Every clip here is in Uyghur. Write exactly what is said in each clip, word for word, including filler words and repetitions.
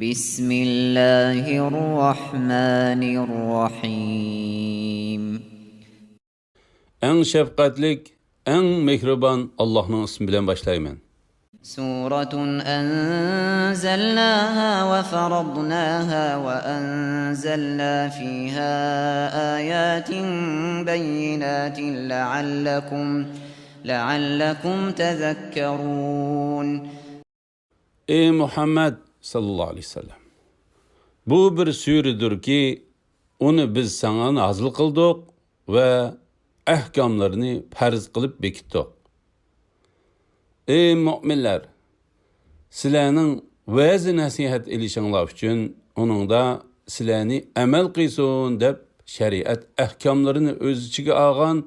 بسم الله الرحمن الرحيم. ئەڭ شەپقەتلىك، ئەڭ مېھرىبان ئاللاھنىڭ ئىسمى بىلەن باشلايمەن. سورة أنزلناها وفرضناها وأنزلنا فيها آيات بينات لعلكم، لعلكم تذكرون. ئەي مۇھەممەد ساللاللاھۇ ئەلەيھى ۋەسەللەم، بۇ بىر سۈرىدۇركى، ئۇنى بىز ساڭا نازىل قىلدۇق ۋە ئەھكاملىرىنى پەرز قىلىپ بېكىتتۇق. ئەي مۆمىنلەر، سىلەرنىڭ ۋەز-نەسىھەت ئېلىشىڭلار ئۈچۈن ئۇنىڭدا سىلەرنى ئەمەل قىلسۇن دەپ شەرىئەت ئەھكاملىرىنى ئۆز ئىچىگە ئالغان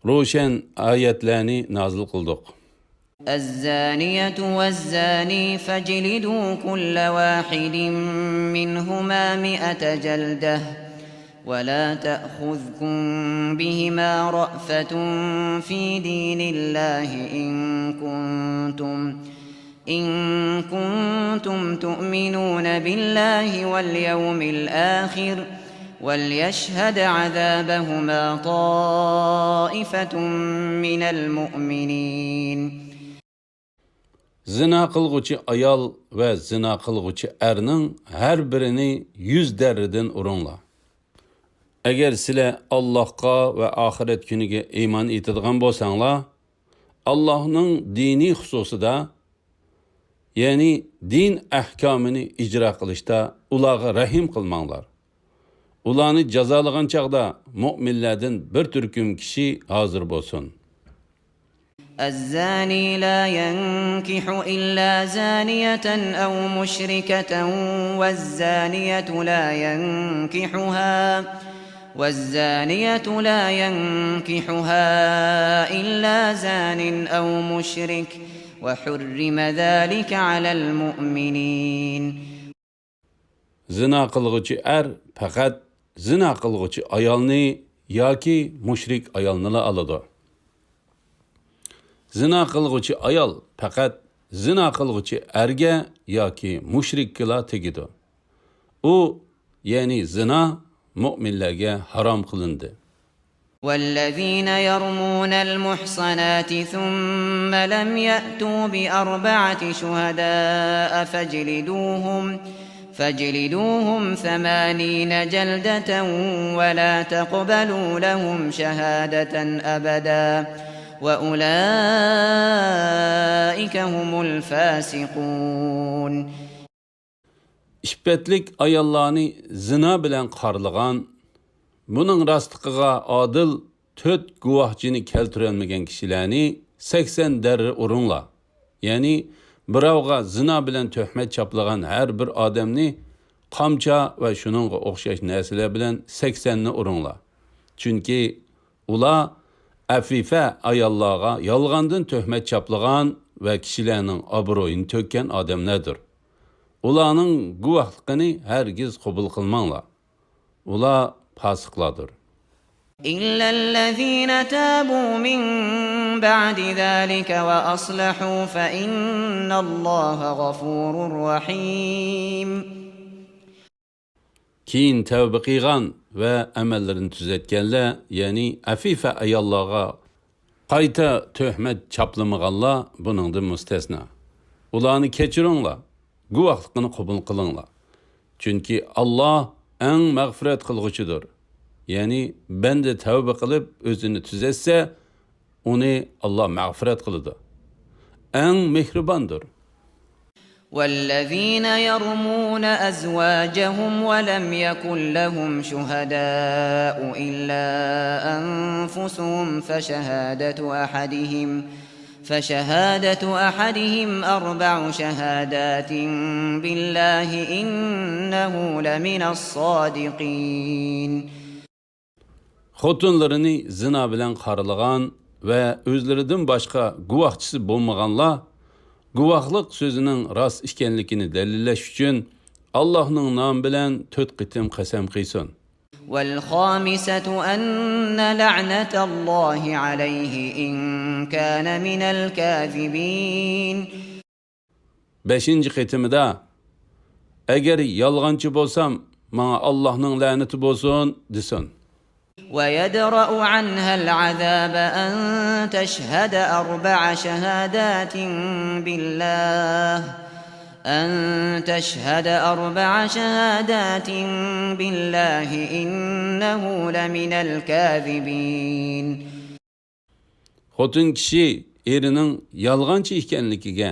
روشەن ئايەتلەرنى نازىل قىلدۇق. الزانية والزاني فاجلدوا كل واحد منهما مائة جلدة ولا تأخذكم بهما رأفة في دين الله إن كنتم إن كنتم تؤمنون بالله واليوم الآخر وليشهد عذابهما طائفة من المؤمنين. زىنا قىلغۇچى ئايال ۋە زىنا قىلغۇچى ئەرنىڭ ھەر بىرىنى يۈز دەررىدىن ئۇرۇڭلار. ئەگەر سىلەر ئاللاھقا ۋە ئاخىرەت كۈنىگە ئىمان ئېيتىدىغان بولساڭلار، ئاللاھنىڭ دىنى خۇسۇسىدا، يەنى دىن ئەھكامىنى ئىجرا قىلىشتا ئۇلارغا رەھىم قىلماڭلار. ئۇلارنى جازالىغان چاغدا مۆمىنلەردىن بىر تۈركۈم كىشى ھازىر بولسۇن. الزاني لا ينكح إلا زانية أو مشركة والزانية لا ينكحها والزانية لا ينكحها إلا زان أو مشرك وحرم ذلك على المؤمنين. زىنا قىلغۇچى ئەر پەقەت زىنا قىلغۇچى ئايالنى ياكى مۇشرىك ئايالنىلا ئالىدۇ. زىنا قىلغۇچى ئايال پەقەت زىنا قىلغۇچى ئەرگە ياكى مۇشرىككىلا تېگىدۇ. ئۇ، يەنى زىنا، مۆمىنلەرگە ھارام قىلىندى. والذين يرمون المحصنات ثم لم يأتوا بأربعة شهداء فاجلدوهم، فاجلدوهم ثمانين جلدة ولا تقبلوا لهم شهادة أبدا وأولئك هم الفاسقون. ئىپپەتلىك ئاياللارنى زىنا بىلەن قارىلىغان، بۇنىڭ راستلىقىغا ئادىل تۆت گۇۋاھچىنى كەلتۈرەلمىگەن كىشىلەرنى سەكسەن دەررە ئۇرۇڭلار. يەنى بىراۋغا زىنا بىلەن تۆھمەت چاپلىغان ھەر بىر ئادەمنى قامچا ۋە شۇنىڭغا ئوخشاش نەرسىلەر بىلەن سەكسەننى ئۇرۇڭلار. چۈنكى ئۇلار ئەفىفە ئاياللارغا يالغاندىن تۆھمەت چاپلىغان ۋە كىشىلەرنىڭ ئابرۇيىنى تۆككەن ئادەملەردۇر. ئۇلارنىڭ گۇۋاھلىقىنى ھەرگىز قوبۇل قىلماڭلار. ئۇلار پاسىقلاردۇر. إلا الذين تابوا من بعد ذلك وأصلحوا فإن الله غفور رحيم. كېيىن تەۋبە قىلغان ۋە ئەمەللىرىنى تۈزەتكەنلەر، يەنى ئەفىفە ئاياللارغا قايتا تۆھمەت چاپلىمىغانلار بۇنىڭدىن مۇستەسنا. ئۇلارنى كەچۈرۈڭلار، گۇۋاھلىقىنى قوبۇل قىلىڭلار. چۈنكى ئاللاھ ئەڭ مەغپىرەت قىلغۇچىدۇر. يەنى بەندە تەۋبە قىلىپ ئۆزىنى تۈزەتسە، ئۇنى ئاللاھ مەغپىرەت قىلىدۇ. ئەڭ مېھرىباندۇر. والذين يرمون أزواجهم ولم يكن لهم شهداء إلا أنفسهم فشهادة أحدهم، فشهادة أحدهم أربع شهادات بالله إنه لمن الصادقين. خوتۇنلىرىنى زىنا بىلەن قارىلىغان ۋە ئۆزلىرىدىن باشقا گۇۋاھچىسى بولمىغانلار، گۇۋاھلىق سۆزىنىڭ راست ئىكەنلىكىنى دەلىللەش ئۈچۈن، ئاللاھنىڭ نامى بىلەن تۆت قېتىم قەسەم قىلسۇن. والخامسة أن لعنة الله عليه إن كان من الكاذبين. بەشىنچى قېتىمىدا، ئەگەر يالغانچى بولسام، ماڭا ئاللاھنىڭ لەنىتى بولسۇن، دېسۇن. ويدرأ عنها العذاب أن تشهد أربع شهادات بالله، أن تشهد أربع شهادات بالله إنه لمن الكاذبين. خوتۇن كىشى ئېرىنىڭ يالغانچى ئىكەنلىكىگە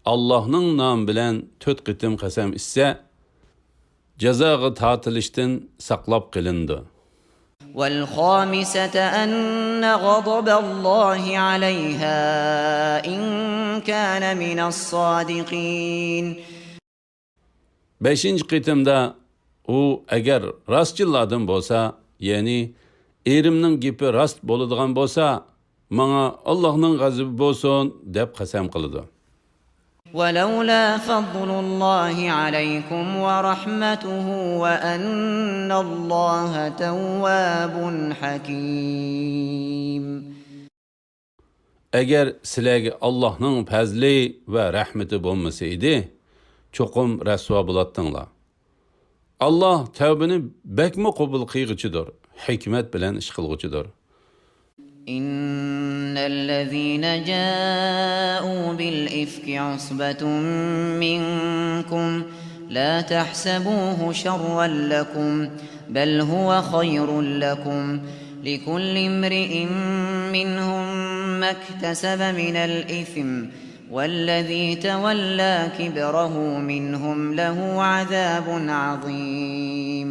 ئاللاھنىڭ نامى بىلەن تۆت قېتىم قەسەم ئىچسە، جازاغا تارتىلىشتىن ساقلاپ قېلىنىدۇ. والخامسة أن غضب الله عليها إن كان من الصادقين. بەشىنچى قېتىمدا ئۇ ئەگەر راستچىللاردىن بولسا، يەنى ئېرىمنىڭ گېپى راست بولىدىغان بولسا، ماڭا ئاللاھنىڭ غەزىپى بولسۇن، دەپ قەسەم قىلىدۇ. ولولا فضل الله عليكم ورحمته وأن الله تواب حكيم. ئەگەر سىلەرگە ئاللاھنىڭ پەزلى ۋە رەھمىتى بولمىسا ئىدى، چوقۇم رەسۋا بولاتتىڭلار. ئاللاھ تەۋبىنى بەكمۇ قوبۇل قىلغۇچىدۇر، ھېكمەت بىلەن ئىش قىلغۇچىدۇر. إن الذين جاءوا بالإفك عصبة منكم لا تحسبوه شرا لكم بل هو خير لكم لكل امرئ منهم ما اكتسب من الإثم والذي تولى كبره منهم له عذاب عظيم.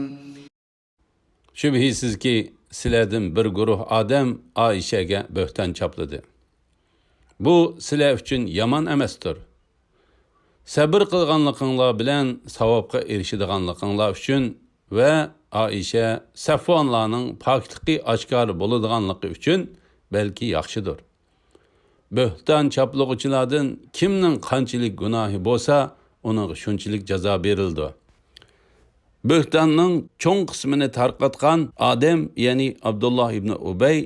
شۈبھىسىزكى، سىلەردىن بىر گۇرۇھ ئادەم ئائىشەگە بۆھتان چاپلىدى. بۇ سىلەر ئۈچۈن يامان ئەمەستۇر. سەبىر قىلغانلىقىڭلار بىلەن ساۋابقا ئېرىشىدىغانلىقىڭلار ئۈچۈن ۋە ئائىشە، سەفۋانلارنىڭ پاكلىقى ئاشكارا بولىدىغانلىقى ئۈچۈن بەلكى ياخشىدۇر. بۆھتان چاپلىغۇچىلاردىن كىمنىڭ قانچىلىك گۇناھى بولسا، ئۇنىڭغا شۇنچىلىك جازا بېرىلىدۇ. بۆھتاننىڭ چوڭ قىسمىنى تارقاتقان ئادەم، يەنى ئابدۇللا ئىبنى ئۇبەي،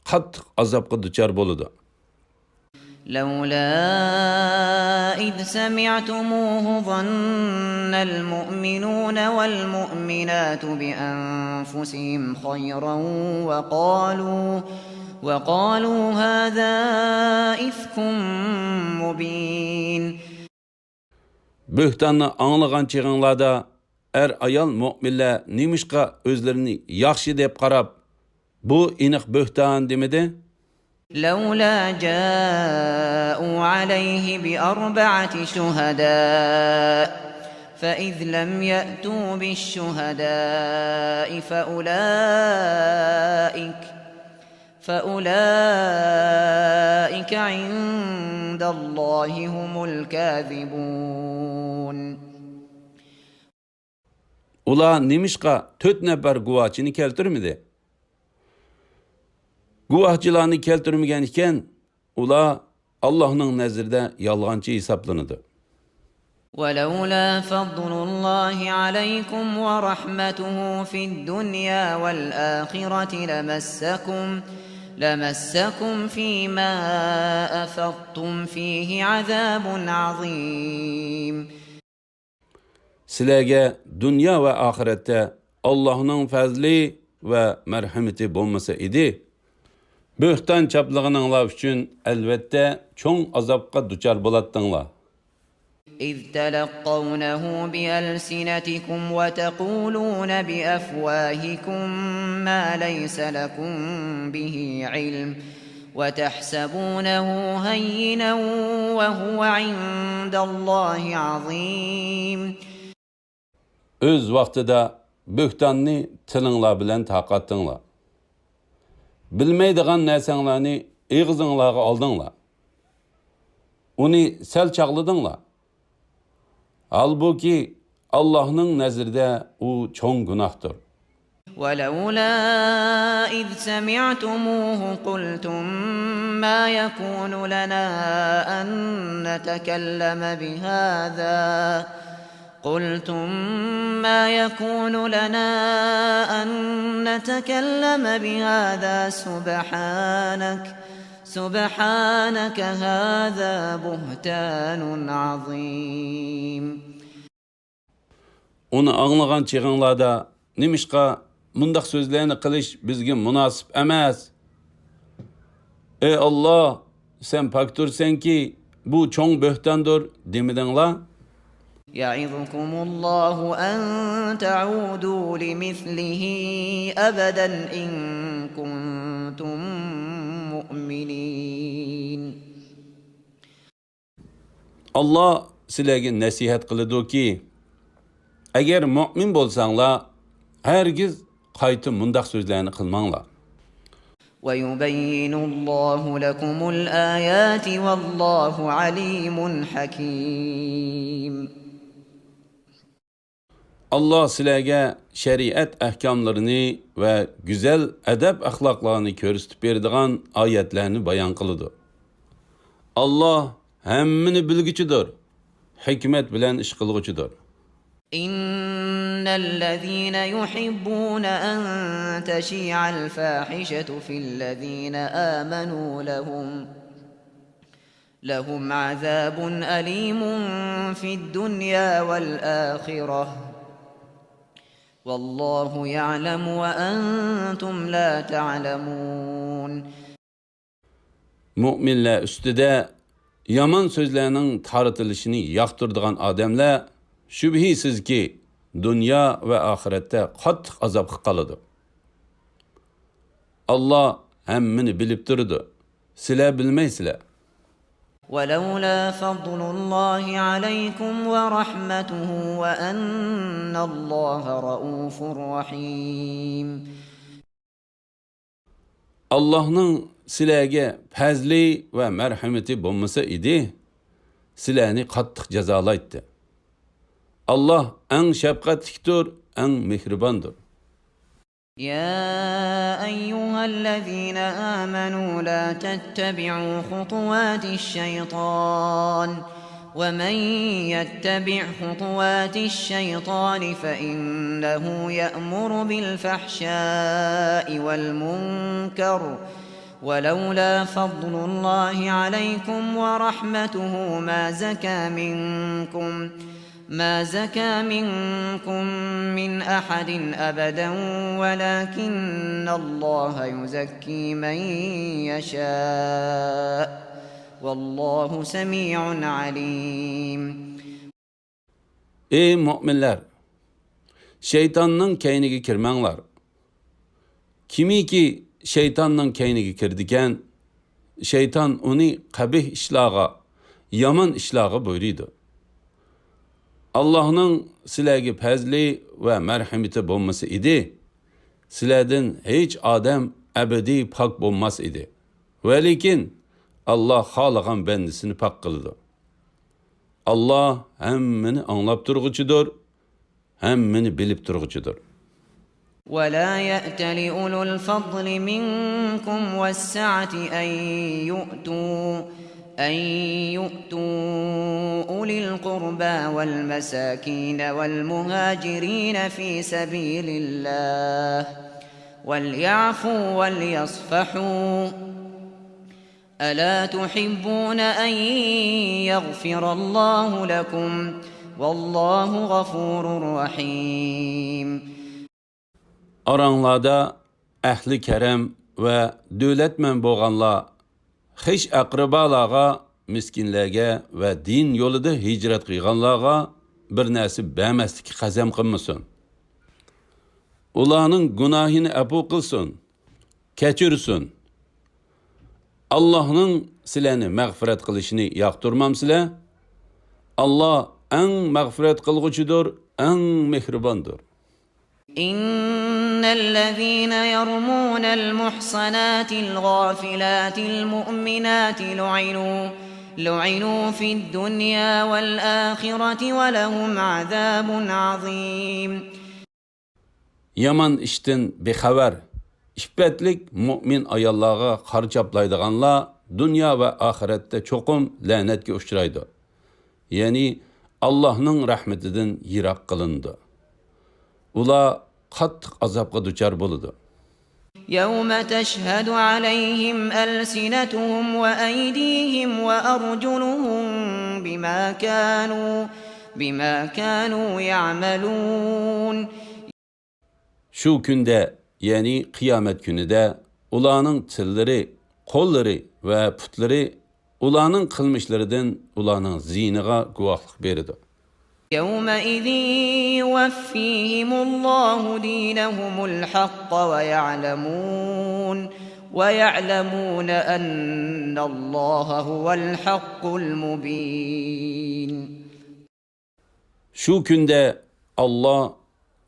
قاتتىق ئازابقا دۇچار بولىدۇ. لولا إذ سمعتموه ظن المؤمنون والمؤمنات بأنفسهم خيرا وقالوا وقالوا هذا إفك مبين. بۆھتاننى ئاڭلىغان چېغىڭلاردا ئەر-ئايال مۆمىنلەر نېمىشقا ئۆزلىرىنى ياخشى دەپ قاراپ، بۇ ئېنىق بۆھتان دېمىدى؟ لولا جاءوا عليه بأربعة شهداء فإذ لم يأتوا بالشهداء فأولئك فأولئك عند الله هم الكاذبون. ئۇلار نېمىشقا تۆت نەپەر گۇۋاھچىنى كەلتۈرمىدى؟ گۇۋاھچىلارنى كەلتۈرمىگەن ئىكەن، ئۇلار ئاللاھنىڭ نەزىرىدە يالغانچى ھېسابلىنىدۇ. ولولا فضل الله عليكم ورحمته في الدنيا والآخرة لمسكم لمسكم فيما أفضتم فيه عذاب عظيم. سىلەرگە دۇنيا ۋە ئاخىرەتتە ئاللاھنىڭ پەزلى ۋە مەرھىمىتى بولمىسا ئىدى، بۆھتان چاپلىغىنىڭلار ئۈچۈن ئەلۋەتتە چوڭ ئازابقا دۇچار بولاتتىڭلار. إذ تلقونه بألسنتكم وتقولون بأفواهكم ما ليس لكم به علم وتحسبونه هينا وهو عند الله عظيم. ئۆز ۋاقتىدا بۆھتاننى تىلىڭلار بىلەن تارقاتتىڭلار. بىلمەيدىغان نەرسەڭلارنى ئېغىزىڭلارغا ئالدىڭلار. ئۇنى سەل چاغلىدىڭلار. ھالبۇكى، ئاللاھنىڭ نەزىرىدە ئۇ چوڭ گۇناھتۇر. ولولا إذ سمعتموه قلتم ما يكون لنا أن نتكلم بهذا قلتم ما يكون لنا أن نتكلم بهذا سبحانك سبحانك هذا بهتان عظيم. ئۇنى ئاڭلىغان چېغىڭلاردا، نېمىشقا مۇنداق سۆزلەرنى قىلىش بىزگە مۇناسىپ ئەمەس؟ ئەي ئاللا، سەن پاكتۇرسەنكى، بۇ چوڭ بۆھتاندۇر، دېمىدىڭلار؟ يعظكم الله أن تعودوا لمثله أبدا إن كنتم مؤمنين. ئاللا سىلەرگە نەسىھەت قىلىدۇكى، ئەگەر مۆمىن بولساڭلار، ھەرگىز قايتا مۇنداق سۆزلەرنى قىلماڭلار. ويبين الله لكم الآيات والله عليم حكيم. ئاللا سىلەرگە شەرىئەت ئەھكاملىرىنى ۋە گۈزەل ئەدەپ-ئەخلاقلارنى كۆرسىتىپ بېرىدىغان ئايەتلەرنى بايان قىلىدۇ. ئاللا ھەممىنى بىلگۈچىدۇر، ھېكمەت بىلەن ئىش قىلغۇچىدۇر. إن الذين يحبون أن تشيع الفاحشة في الذين آمنوا لهم لهم عذاب أليم في الدنيا والآخرة والله يعلم وأنتم لا تعلمون. مۆمىنلەر ئۈستىدە يامان سۆزلەرنىڭ تارىتىلىشىنى ياقتۇرىدىغان ئادەملەر شۈبھىسىزكى، دۇنيا ۋە ئاخىرەتتە قاتتىق ئازابقا قالىدۇ. ئاللا ھەممىنى بىلىپ تۇرىدۇ. سىلەر بىلمەيسىلەر. ولولا فضل الله عليكم ورحمته وأن الله رءوف رحيم. ئاللاھنىڭ سىلەرگە پەزلى ۋە مەرھىمىتى بولمىسا ئىدى، سىلەرنى قاتتىق جازالايتتى. ئاللاھ ئەڭ شەپقەتلىكتۇر، ئەڭ مېھرىباندۇر. يا أيها الذين آمنوا لا تتبعوا خطوات الشيطان ومن يتبع خطوات الشيطان فإنه يأمر بالفحشاء والمنكر ولولا فضل الله عليكم ورحمته ما زكى منكم ما زكى منكم من أحد أبدا ولكن الله يزكي من يشاء والله سميع عليم. ئەي مۆمىنلەر! شەيتاننىڭ كەينىگە كىرمەڭلار. كىمكى شەيتاننىڭ كەينىگە كىرىدىكەن، شەيتان ئۇنى قەبىھ ئىشلارغا، يامان ئىشلارغا بۇيرۇيدۇ. ئاللاھنىڭ سىلەرگە پەزلى ۋە مەرھىمىتى بولمىسا ئىدى، سىلەردىن ھېچ ئادەم ئەبەدىي پاك بولماس ئىدى. ۋەلىكىن، ئاللاھ خالىغان بەندىسىنى پاك قىلىدۇ. ئاللاھ ھەممىنى ئاڭلاپ تۇرغۇچىدۇر، ھەممىنى بىلىپ تۇرغۇچىدۇر. ولا يأتل أولو الفضل منكم والسعة أن يؤتوا أن يؤتوا أولي القربى والمساكين والمهاجرين في سبيل الله وليعفوا وليصفحوا ألا تحبون أن يغفر الله لكم والله غفور رحيم. ئاراڭلاردا ئەھلى كەرەم ۋە دۆلەتمەن بولغانلار خىش ئەقرىبالارغا، مىسكىنلەرگە ۋە دىن يولىدا ھىجرەت قىلغانلارغا بىر نەرسە بەرمەسلىككە قەسەم قىلمىسۇن. ئۇلارنىڭ گۇناھىنى ئەپۇ قىلسۇن، كەچۈرسۇن. ئاللاھنىڭ سىلەرنى مەغپىرەت قىلىشىنى ياقتۇرمامسىلەر؟ ئاللاھ ئەڭ مەغپىرەت قىلغۇچىدۇر، ئەڭ مېھرىباندۇر. إن الذين يرمون المحصنات الغافلات المؤمنات لعنوا لعنوا في الدنيا والآخرة ولهم عذاب عظيم. يامان ئىشتىن بىخەۋەر، ئىپپەتلىك مۆمىن ئاياللارغا قارا چاپلايدىغانلار دۇنيا ۋە ئاخىرەتتە چوقۇم لەنەتكە ئۇچرايدۇ. يەنى ئاللاھنىڭ رەھمىتىدىن يىراق قىلىنىدۇ. ئۇلار قاتتىق ئازابقا دۇچار بولىدۇ. يوم تشهد عليهم ألسنتهم وأيديهم وأرجلهم بما كانوا بما كانوا يعملون. شۇ كۈندە، يەنى قىيامەت كۈنىدە ئۇلارنىڭ تىللىرى، قوللىرى ۋە پۇتلىرى ئۇلارنىڭ قىلمىشلىرىدىن ئۇلارنىڭ زىيىنىغا گۇۋاھلىق بېرىدۇ. يومئذ يوفيهم الله دينهم الحق ويعلمون، ويعلمون أن الله هو الحق المبين. شۇ كۈندە ئاللا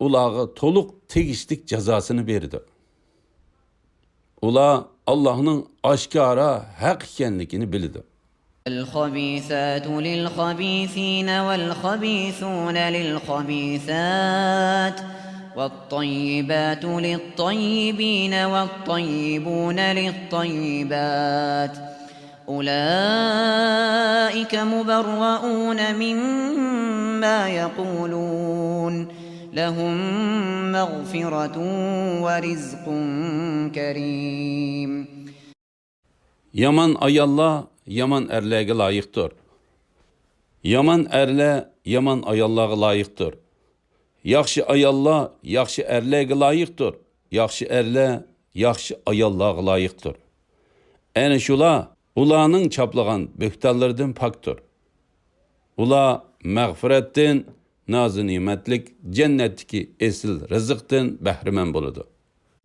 ئۇلارغا تولۇق تېگىشلىك جازاسىنى بېرىدۇ. ئۇلار ئاللانىڭ ئاشكارا ھەق ئىكەنلىكىنى بىلىدۇ. الخبيثات للخبيثين والخبيثون للخبيثات والطيبات للطيبين والطيبون للطيبات أولئك مبرؤون مما يقولون لهم مغفرة ورزق كريم. يامان ئاياللار يامان ئەرلەرگە لايىقتۇر. يامان ئەرلەر يامان ئاياللارغا لايىقتۇر. ياخشى ئاياللار ياخشى ئەرلەرگە لايىقتۇر. ياخشى ئەرلەر ياخشى ئاياللارغا لايىقتۇر. ئەنە شۇلار ئۇلارنىڭ چاپلىغان بۆھتانلىرىدىن پاكتۇر. ئۇلار مەغپىرەتتىن، نازۇنېمەتلىك جەننەتتىكى ئېسىل رىزىقتىن بەھرىمەن بولىدۇ.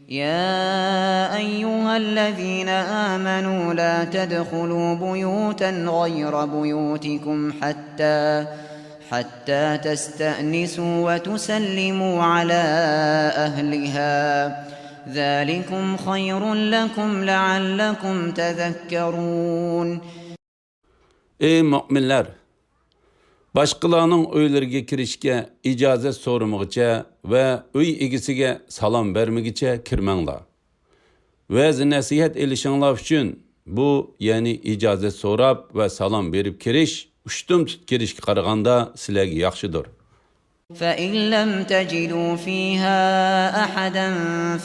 يا أيها الذين آمنوا لا تدخلوا بيوتا غير بيوتكم حتى حتى تستأنسوا وتسلموا على أهلها ذلكم خير لكم لعلكم تذكرون. ئەي مۆمىنلەر! باشقىلارنىڭ ئۆيلىرىگە كىرىشكە ئىجازەت سورىمىغىچە ۋە ئۆي ئىگىسىگە سالام بەرمىگىچە كىرمەڭلار. ۋەز-نەسىھەت ئېلىشىڭلار ئۈچۈن بۇ، يەنى ئىجازەت سوراپ ۋە سالام بېرىپ كىرىش ئۇشتۇمتۇت كىرىشكە قارىغاندا سىلەرگە ياخشىدۇر. فإن لم تجدوا فيها أحدا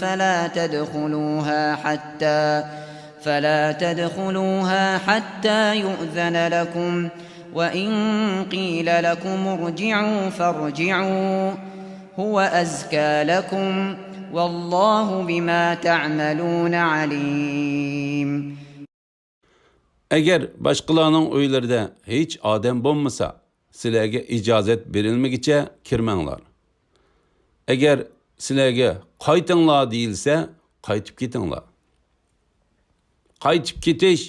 فلا تدخلوها حتى، فلا تدخلوها حتى يؤذن لكم، وإن قيل لكم ارجعوا فارجعوا، هو أزكى لكم، والله بما تعملون عليم. ئەگەر باشقىلارنىڭ ئۆيلىرىدە ھېچ ئادەم بولمىسا، سىلەرگە ئىجازەت بېرىلمىگىچە كىرمەڭلار. ئەگەر سىلەرگە قايتىڭلار دېيىلسە، قايتىپ كېتىڭلار. قايتىپ كېتىش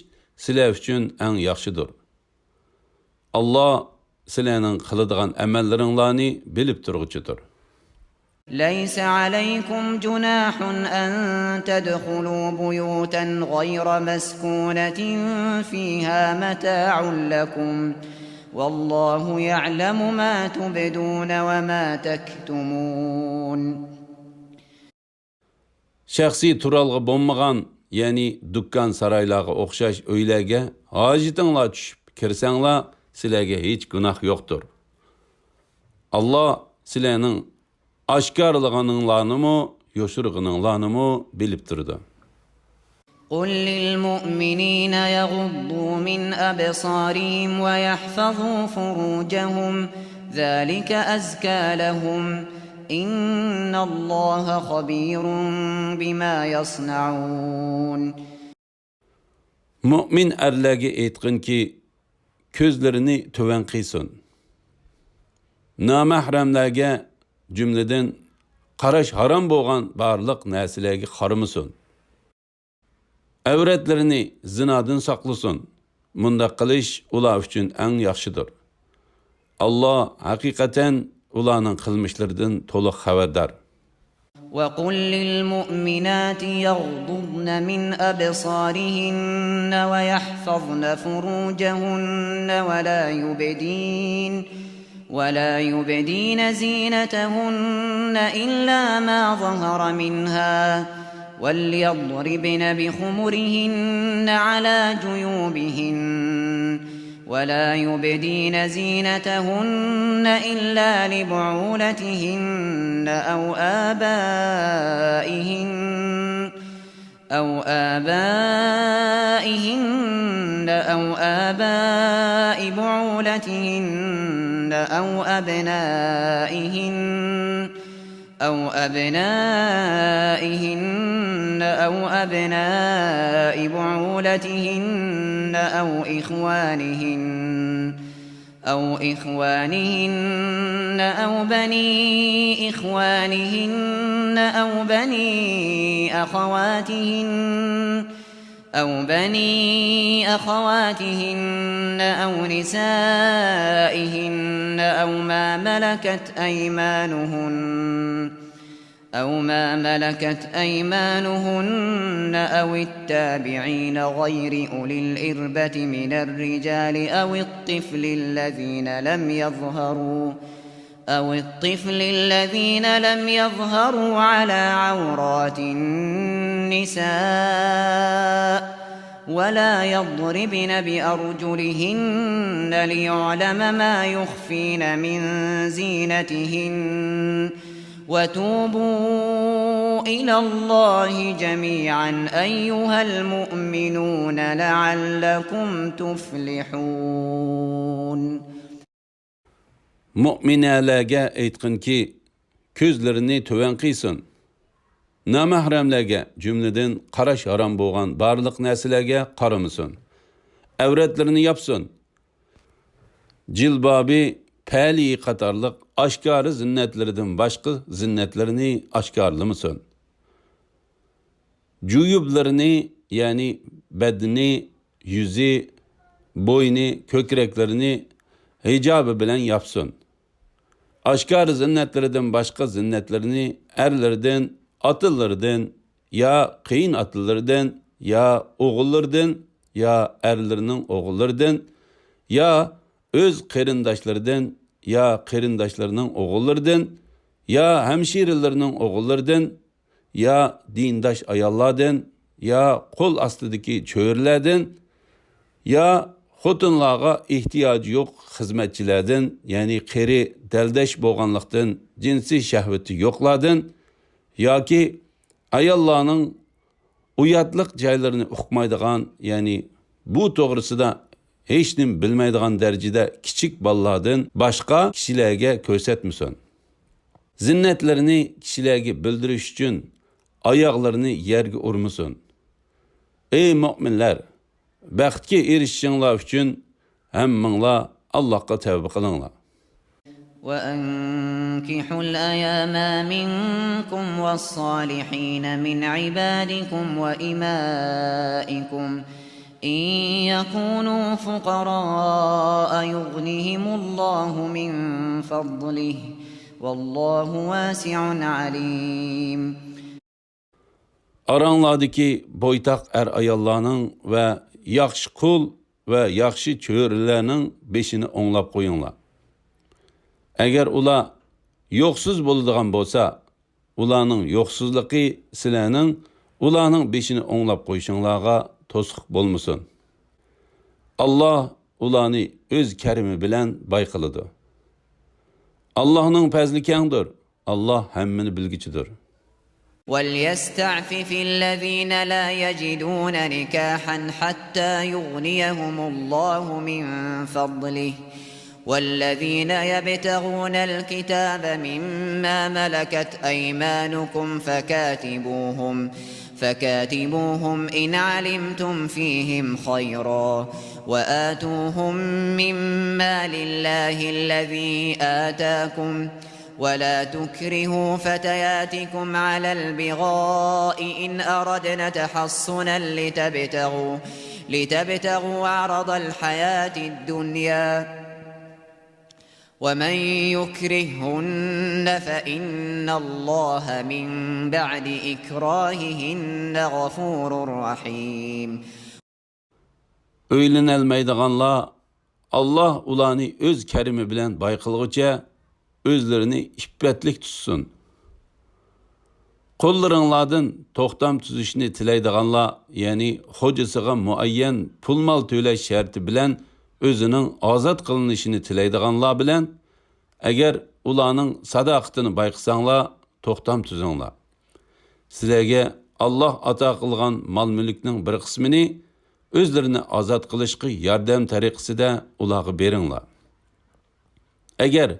سىلەر ئۈچۈن ئەڭ ياخشىدۇر. ئاللا سىلەرنىڭ قىلىدىغان ئەمەللىرىڭلارنى بىلىپ تۇرغۇچىدۇر. ليس عليكم جناح أن تدخلوا بيوتا غير مسكونة فيها متاع لكم، والله يعلم ما تبدون وما تكتمون. شەخسىي تۇرالغۇ بولمىغان، يەنى دۇكان-سارايلارغا ئوخشاش ئۆيلەرگە ھاجىتىڭلار چۈشۈپ كىرسەڭلار، سىلەرگە ھېچ گۇناھ يوقتۇر. ئاللا سىلەرنىڭ ئاشكارىلىغىنىڭلارنىمۇ، يوشۇرغىنىڭلارنىمۇ بىلىپ تۇرىدۇ. قل للمؤمنين يغضوا من أبصارهم ويحفظوا فروجهم ذلك أزكى لهم إن الله خبير بما يصنعون. مۆمىن ئەرلەرگە ئېيتقىنكى، كۆزلىرىنى تۆۋەن قىيسۇن. نامەھرەملەرگە، جۈملىدىن قاراش ھارام بولغان بارلىق نەرسىلەرگە قارىمىسۇن. ئەۋرەتلىرىنى زىنادىن ساقلىسۇن. مۇنداق قىلىش ئۇلار ئۈچۈن ئەڭ ياخشىدۇر. ئاللا ھەقىقەتەن ئۇلارنىڭ قىلمىشلىرىدىن تولۇق خەۋەردار. وقل للمؤمنات يغضضن من أبصارهن ويحفظن فروجهن ولا يبدين، ولا يبدين زينتهن إلا ما ظهر منها، وليضربن بخمرهن على جيوبهن، ولا يبدين زينتهن إلا لبعولتهن أو آبائهن، أو آبائهن أو آباء بعولتهن أو أبنائهن أو أبنائهن أو أبناء بعولتهن أو إخوانهن أو إخوانهن أو بني إخوانهن أو بني أخواتهن أو بني أخواتهن أو نسائهن أو ما ملكت أيمانهن أو ما ملكت أيمانهن أو التابعين غير أولي الإربة من الرجال أو الطفل الذين لم يظهروا أو الطفل الذين لم يظهروا على عورات النساء ولا يضربن بأرجلهن ليعلم ما يخفين من زينتهن وتوبوا إلى الله جميعا أيها المؤمنون لعلكم تفلحون. مۆمىنەلەرگە ئېيتقىنكى، كۆزلىرىنى تۆۋەن قىيسۇن. نامەھرەملەرگە، جۈملىدىن قاراش ھارام بولغان بارلىق نەرسىلەرگە قارىمىسۇن. ئەۋرەتلىرىنى ياپسۇن. جىلبابى، پەلىيى قاتارلىق ئاشكارا زىننەتلىرىدىن باشقا زىننەتلىرىنى ئاشكارىلىمىسۇن. جۇيۇبلىرىنى، يەنى بەدىنى، يۈزى، بوينى، كۆكرەكلىرىنى ھىجابى بىلەن ياپسۇن. ئاشكارا زىننەتلىرىدىن باشقا زىننەتلىرىنى ئەرلىرىدىن، ئاتىلىرىدىن، يا قېيىنئاتىلىرىدىن، يا ئوغۇللىرىدىن، يا ئەرلىرىنىڭ ئوغۇللىرىدىن، يا ئۆز قېرىنداشلىرىدىن، يا قېرىنداشلىرىنىڭ ئوغۇللىرىدىن، يا ھەمشىرىلىرىنىڭ ئوغۇللىرىدىن، يا دىنداش ئاياللاردىن، يا قول ئاستىدىكى چۆرىلەردىن، يا خوتۇنلارغا ئېھتىياجى يوق خىزمەتچىلەردىن، يەنى قېرى، دەلدەش بولغانلىقتىن، جىنسىي شەھۋىتى يوقلاردىن، ياكى ئاياللارنىڭ ئۇياتلىق جايلىرىنى ئۇقمايدىغان، يەنى بۇ توغرىسىدا ھېچنېمە بىلمەيدىغان دەرىجىدە كىچىك بالىلاردىن باشقا كىشىلەرگە كۆرسەتمىسۇن. زىننەتلىرىنى كىشىلەرگە بىلدۈرۈش ئۈچۈن ئاياغلىرىنى يەرگە ئۇرمىسۇن. ئەي مۆمىنلەر! بەختكە ئېرىشىشىڭلار ئۈچۈن ھەممىڭلار ئاللاھقا تەۋبە قىلىڭلار. وأنكحوا الأيامى منكم والصالحين من عبادكم وإمائكم إن يكونوا فقراء يغنهم الله من فضله والله واسع عليم. ئاراڭلاردىكى بويتاق ئەر-ئاياللارنىڭ ۋە ياخشى قۇل ۋە ياخشى چۆرىلەرنىڭ بېشىنى ئوڭلاپ قويۇڭلار. ئەگەر ئۇلار يوقسۇز بولىدىغان بولسا، ئۇلارنىڭ يوقسۇزلۇقى سىلەرنىڭ ئۇلارنىڭ بېشىنى ئوڭلاپ قويۇشۇڭلارغا توسۇق بولمىسۇن. ئاللاھ ئۇلارنى ئۆز كەرىمى بىلەن باي قىلىدۇ. ئاللاھنىڭ پەزلى كەڭدۇر. ئاللاھ ھەممىنى بىلگۈچىدۇر. وليستعفف الذين لا يجدون نكاحا حتى يغنيهم الله من فضله والذين يبتغون الكتاب مما ملكت أيمانكم فكاتبوهم فكاتبوهم إن علمتم فيهم خيرا وآتوهم مما لله الذي آتاكم ولا تكرهوا فتياتكم على البغاء إن أردن تحصنا لتبتغوا لتبتغوا عرض الحياة الدنيا ومن يكرههن فإن الله من بعد إكراههن غفور رحيم. ئۆيلىنەلمەيدىغانلار، ئاللاھ ئۇلارنى ئۆز كەرىمى بىلەن باي قىلغۇچە ئۆزلىرىنى ئىپپەتلىك تۇتسۇن. قۇللىرىڭلاردىن توختام تۈزۈشنى تىلەيدىغانلار، يەنى خوجىسىغا مۇئەييەن پۇل-مال تۆلەش شەرتى بىلەن ئۆزىنىڭ ئازاد قىلىنىشىنى تىلەيدىغانلار بىلەن، ئەگەر ئۇلارنىڭ ساداقىتىنى بايقىساڭلار، توختام تۈزۈڭلار. سىلەرگە ئاللاھ ئاتا قىلغان مال-مۈلۈكنىڭ بىر قىسمىنى ئۆزلىرىنى ئازاد قىلىشقا ياردەم تەرىقىسىدە ئۇلارغا بېرىڭلار. ئەگەر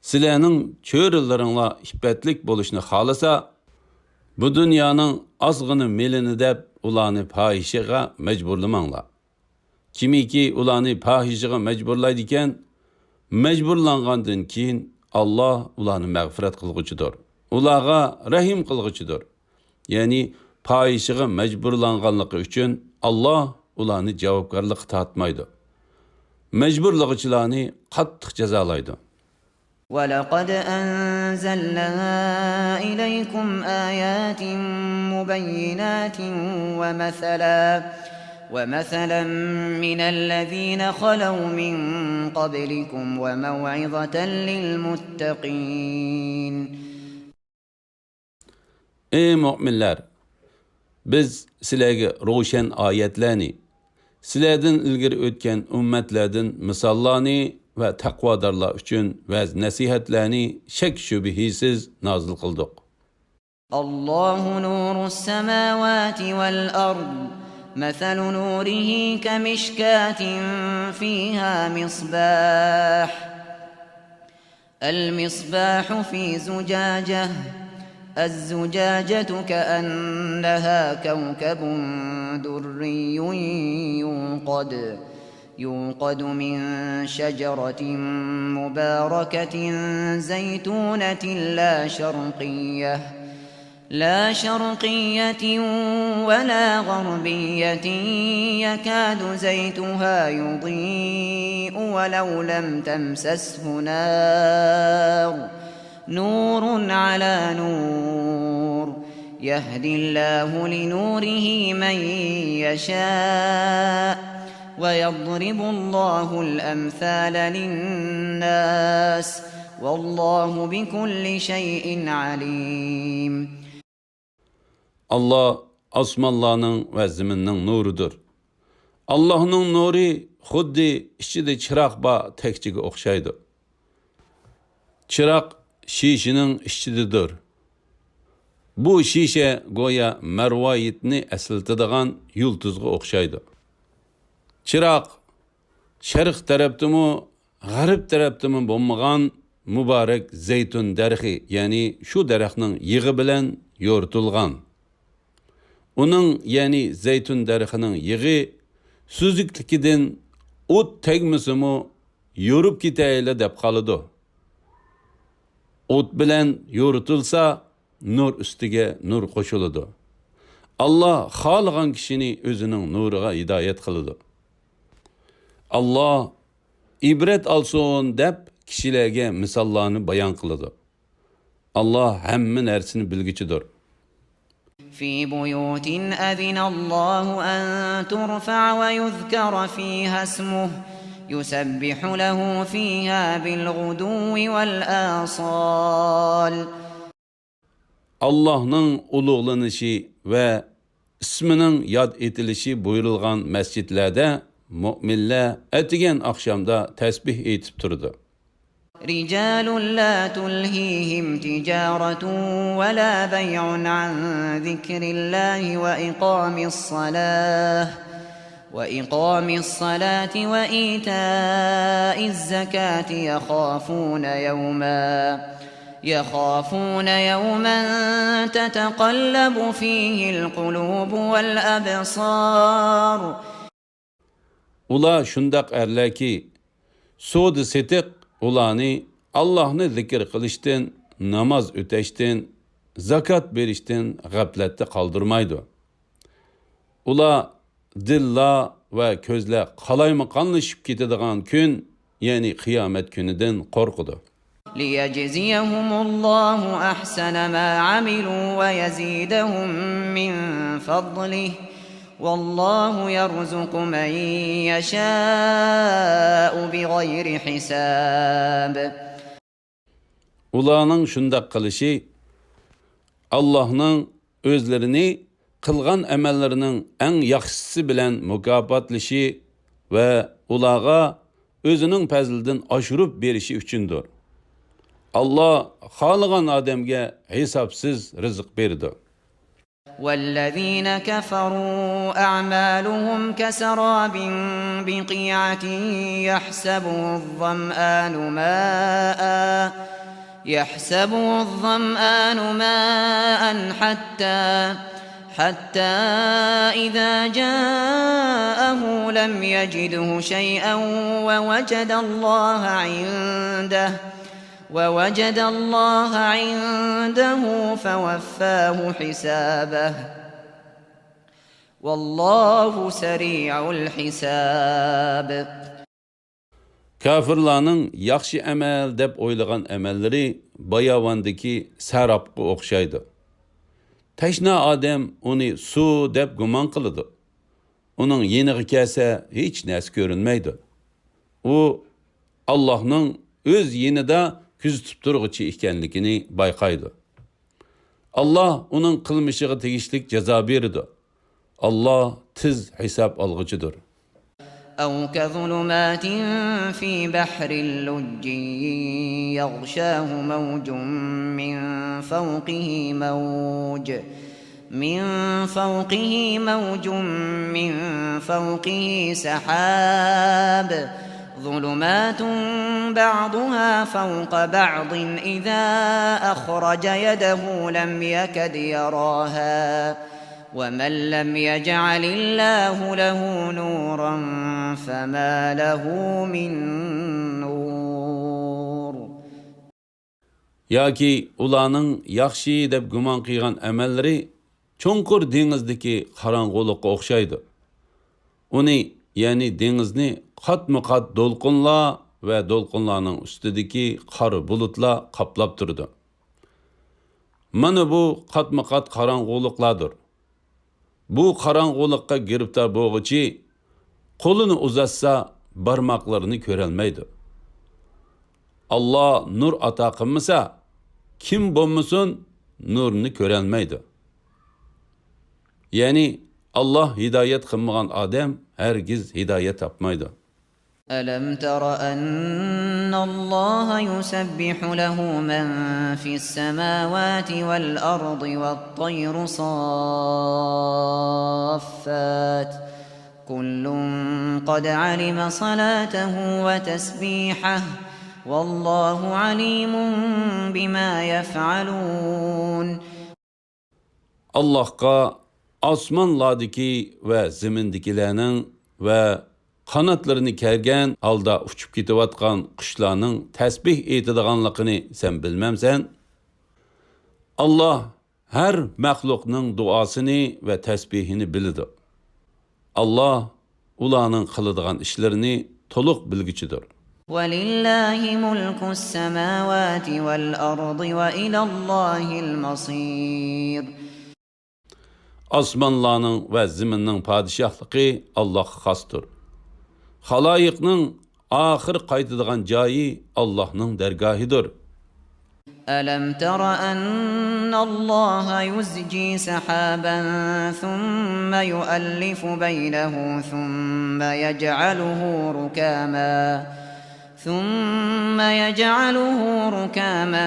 سىلەرنىڭ چۆرىلىرىڭلار ئىپپەتلىك بولۇشنى خالىسا، بۇ دۇنيانىڭ ئازغىنە مېلىنى دەپ ئۇلارنى پاھىشىگە مەجبۇرلىماڭلار. كىمكى ئۇلارنى پاھىشىگە مەجبۇرلايدىكەن، مەجبۇرلانغاندىن كېيىن ئاللا ئۇلارنى مەغپىرەت قىلغۇچىدۇر، ئۇلارغا رەھىم قىلغۇچىدۇر. يەنى پاھىشىگە مەجبۇرلانغانلىقى ئۈچۈن ئاللا ئۇلارنى جاۋابكارلىققا تارتمايدۇ. مەجبۇرلىغۇچىلارنى قاتتىق جازالايدۇ. ولقد أنزلنا إليكم آيات مبينات ومثلا، ومثلا من الذين خلوا من قبلكم وموعظة للمتقين. ئەي مۆمىنلەر! بىز سىلەرگە روشەن ئايەتلەرنى، سىلەردىن ئىلگىرى ئۆتكەن ئۈممەتلەردىن مىساللارنى ۋە تەقۋادارلار ئۈچۈن ۋەز-نەسىھەتلەرنى شەك-شۈبھىسىز نازىل قىلدۇق. الله نور السماوات والأرض، مثل نوره كمشكاة فيها مصباح، المصباح في زجاجة، الزجاجة كأنها كوكب دري يوقد، يوقد من شجرة مباركة زيتونة لا شرقية، لا شرقية ولا غربية يكاد زيتها يضيء ولو لم تمسسه نار، نور على نور، يهدي الله لنوره من يشاء، ويضرب الله الأمثال للناس، والله بكل شيء عليم. ئاللا ئاسمانلارنىڭ ۋە زېمىننىڭ نۇرىدۇر. ئاللانىڭ نۇرى خۇددى ئىچىدە چىراغ بار تەكچىگە ئوخشايدۇ. چىراغ شىشىنىڭ ئىچىدىدۇر. بۇ شىشە گويا مەرۋايىتنى ئەسلىتىدىغان يۇلتۇزغا ئوخشايدۇ. چىراغ شەرق تەرەپتىمۇ، غەرب تەرەپتىمۇ بولمىغان مۇبارەك زەيتۇن دەرىخى، يەنى شۇ دەرەخنىڭ يېغى بىلەن يورۇتۇلغان. ئۇنىڭ، يەنى زەيتۇن دەرىخىنىڭ يېغى سۈزۈكلۈكىدىن ئوت تەگمىسىمۇ يورۇپ كېتەيلى دەپ قالىدۇ. ئوت بىلەن يورۇتۇلسا، نۇر ئۈستىگە نۇر قوشۇلىدۇ. ئاللا خالىغان كىشىنى ئۆزىنىڭ نۇرىغا ھىدايەت قىلىدۇ. ئاللا ئىبرەت ئالسۇن دەپ كىشىلەرگە مىساللارنى بايان قىلىدۇ. ئاللا ھەممە نەرسىنى بىلگۈچىدۇر. في بيوت أذن الله أن ترفع ويذكر فيها اسمه يسبح له فيها بالغدو والآصال. ئاللاھنىڭ ئۇلۇغلىنىشى ۋە ئىسمىنىڭ ياد ئېتىلىشى بۇيرۇلغان مەسچىتلەردە مۆمىنلەر ئەتىگەن ئاخشامدا تەسبىھ ئېيتىپ تۇرىدۇ. رجال لا تلهيهم تجارة ولا بيع عن ذكر الله وإقام الصلاة، وإقام الصلاة وإيتاء الزكاة يخافون يوما، يخافون يوما تتقلب فيه القلوب والأبصار. ئۇلار شۇنداق ئەرلەركى، سودا-سېتىق ئۇلارنى ئاللاھنى زىكىر قىلىشتىن، ناماز ئۆتەشتىن، زاكات بېرىشتىن غەپلەتتە قالدۇرمايدۇ. ئۇلار دىللار ۋە كۆزلەر قالايمىقانلىشىپ كېتىدىغان كۈن، يەنى قىيامەت كۈنىدىن قورقىدۇ. ليجزيهم الله أحسن ما عملوا ويزيدهم من فضله، والله يرزق من يشاء بغير حساب. ئۇلارنىڭ شۇنداق قىلىشى ئاللاھنىڭ ئۆزلىرىنى قىلغان ئەمەللىرىنىڭ ئەڭ ياخشىسى بىلەن مۇكاپاتلىشى ۋە ئۇلارغا ئۆزىنىڭ پەزلىدىن ئاشۇرۇپ بېرىشى ئۈچۈندۇر. ئاللا خالىغان ئادەمگە ھېسابسىز رىزىق بېرىدۇ. والذين كفروا أعمالهم كسراب بقيعة يحسبه الظمآن ماء، يحسبه الظمآن ماء حتى، حتى إذا جاءه لم يجده شيئا ووجد الله عنده، ووجد الله عنده فوفاه حسابه، والله سريع الحساب. كاپىرلارنىڭ ياخشى ئەمەل دەپ ئويلىغان ئەمەللىرى باياۋاندىكى سەرابقا ئوخشايدۇ. تەشنا ئادەم ئۇنى سۇ دەپ گۇمان قىلىدۇ. ئۇنىڭ يېنىغا كەلسە، ھېچ نەرسە كۆرۈنمەيدۇ. ئۇ ئاللاھنىڭ ئۆز يېنىدا كۆزىتىپ تۇرغۇچى ئىكەنلىكىنى بايقايدۇ. ئاللاھ ئۇنىڭ قىلمىشىغا تېگىشلىك جازا بېرىدۇ. ئاللاھ تېز ھېساب ئالغۇچىدۇر. أو كظلمات في بحر لجي يغشاه موج من فوقه موج، من فوقه موج من فوقه سحاب، ظلمات بعضها فوق بعض إذا أخرج يده لم يكد يراها، ومن لم يجعل الله له نورا فما له من نور. ياكى ئۇلارنىڭ ياخشى دەپ گۇمان قىلغان ئەمەللىرى چوڭقۇر دېڭىزدىكى قاراڭغۇلۇققا ئوخشايدۇ. ئۇنى، يەنى دېڭىزنى قاتمۇ قات دولقۇنلار ۋە دولقۇنلارنىڭ ئۈستىدىكى قارا بۇلۇتلار قاپلاپ تۇرىدۇ. مانا بۇ قاتمۇ قات قاراڭغۇلۇقلاردۇر. بۇ قاراڭغۇلۇققا گىرىپتار بولغۇچى قولىنى ئۇزاتسا، بارماقلىرىنى كۆرەلمەيدۇ. ئاللاھ نۇر ئاتا قىلمىسا، كىم بولمىسۇن نۇرنى كۆرەلمەيدۇ. يەنى ئاللاھ ھىدايەت قىلمىغان ئادەم ھەرگىز ھىدايەت تاپمايدۇ. ألم تر أن الله يسبح له من في السماوات والأرض والطير صافات، كل قد علم صلاته وتسبيحه، والله عليم بما يفعلون. ئاللاھقا ئاسمانلاردىكى ۋە زېمىندىكىلەرنىڭ ۋە قاناتلىرىنى كەرگەن ھالدا ئۇچۇپ كېتىۋاتقان قۇشلارنىڭ تەسبىھ ئېيتىدىغانلىقىنى سەن بىلمەمسەن؟ ئاللاھ ھەر مەخلۇقنىڭ دۇئاسىنى ۋە تەسبىھىنى بىلىدۇ. ئاللاھ ئۇلارنىڭ قىلىدىغان ئىشلىرىنى تولۇق بىلگۈچىدۇر. ولله ملك السماوات والأرض وإلى الله المصير. ئاسمانلارنىڭ ۋە زېمىننىڭ پادىشاھلىقى ئاللاھقا خاستۇر. خالايىقنىڭ ئاخىر قايتىدىغان جايى ئاللاھنىڭ دەرگاھىدۇر. ألم تر أن الله يزجي سحابا ثم يؤلف بينه ثم يجعله ركاما، ثم يجعله ركاما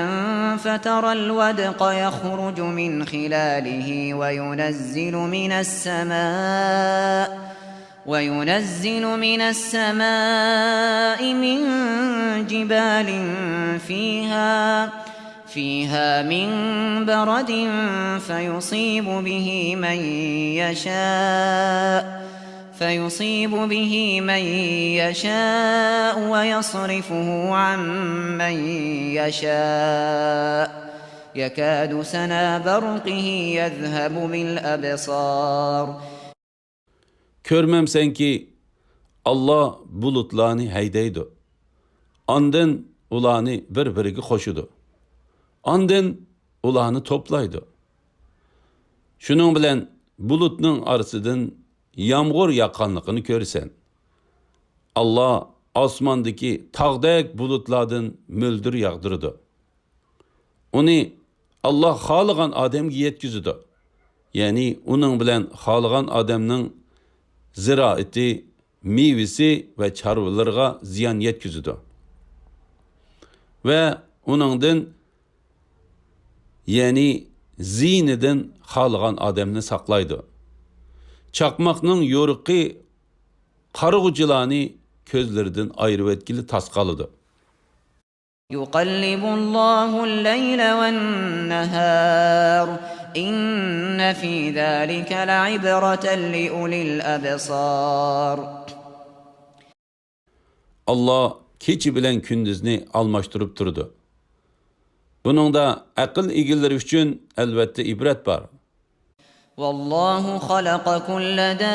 فترى الودق يخرج من خلاله وينزل من السماء، وينزل من السماء من جبال فيها، فيها من برد فيصيب به من يشاء، فيصيب به من يشاء ويصرفه عن من يشاء، يكاد سنا برقه يذهب بالأبصار. كۆرمەمسەنكى، ئاللاھ بۇلۇتلارنى ھەيدەيدۇ. ئاندىن ئۇلارنى بىر-بىرىگە قوشىدۇ. ئاندىن ئۇلارنى توپلايدۇ. شۇنىڭ بىلەن بۇلۇتنىڭ ئارىسىدىن يامغۇر ياغقانلىقىنى كۆرىسەن. ئاللاھ ئاسماندىكى تاغدەك بۇلۇتلاردىن مۆلدۈر ياغدۇرىدۇ. ئۇنى ئاللاھ خالىغان ئادەمگە يەتكۈزىدۇ. يەنى ئۇنىڭ بىلەن خالىغان ئادەمنىڭ زىرائىتى، مېۋىسى ۋە چارۋىلىرىغا زىيان يەتكۈزىدۇ. ۋە ئۇنىڭدىن، يەنى زىيىنىدىن خالىغان ئادەمنى ساقلايدۇ. چاقماقنىڭ يورۇقى قارىغۇچىلارنى كۆزلىرىدىن ئايرىۋەتكىلى تاس قالىدۇ. يقلب الله الليل والنهار إن في ذلك لعبرة لأولي الأبصار. ئاللا كېچە بىلەن كۈندۈزنى ئالماشتۇرۇپ تۇرىدۇ. بۇنىڭدا ئەقىل ئىگىلىرى ئۈچۈن ئەلۋەتتە ئىبرەت بار. والله خلق كل دابة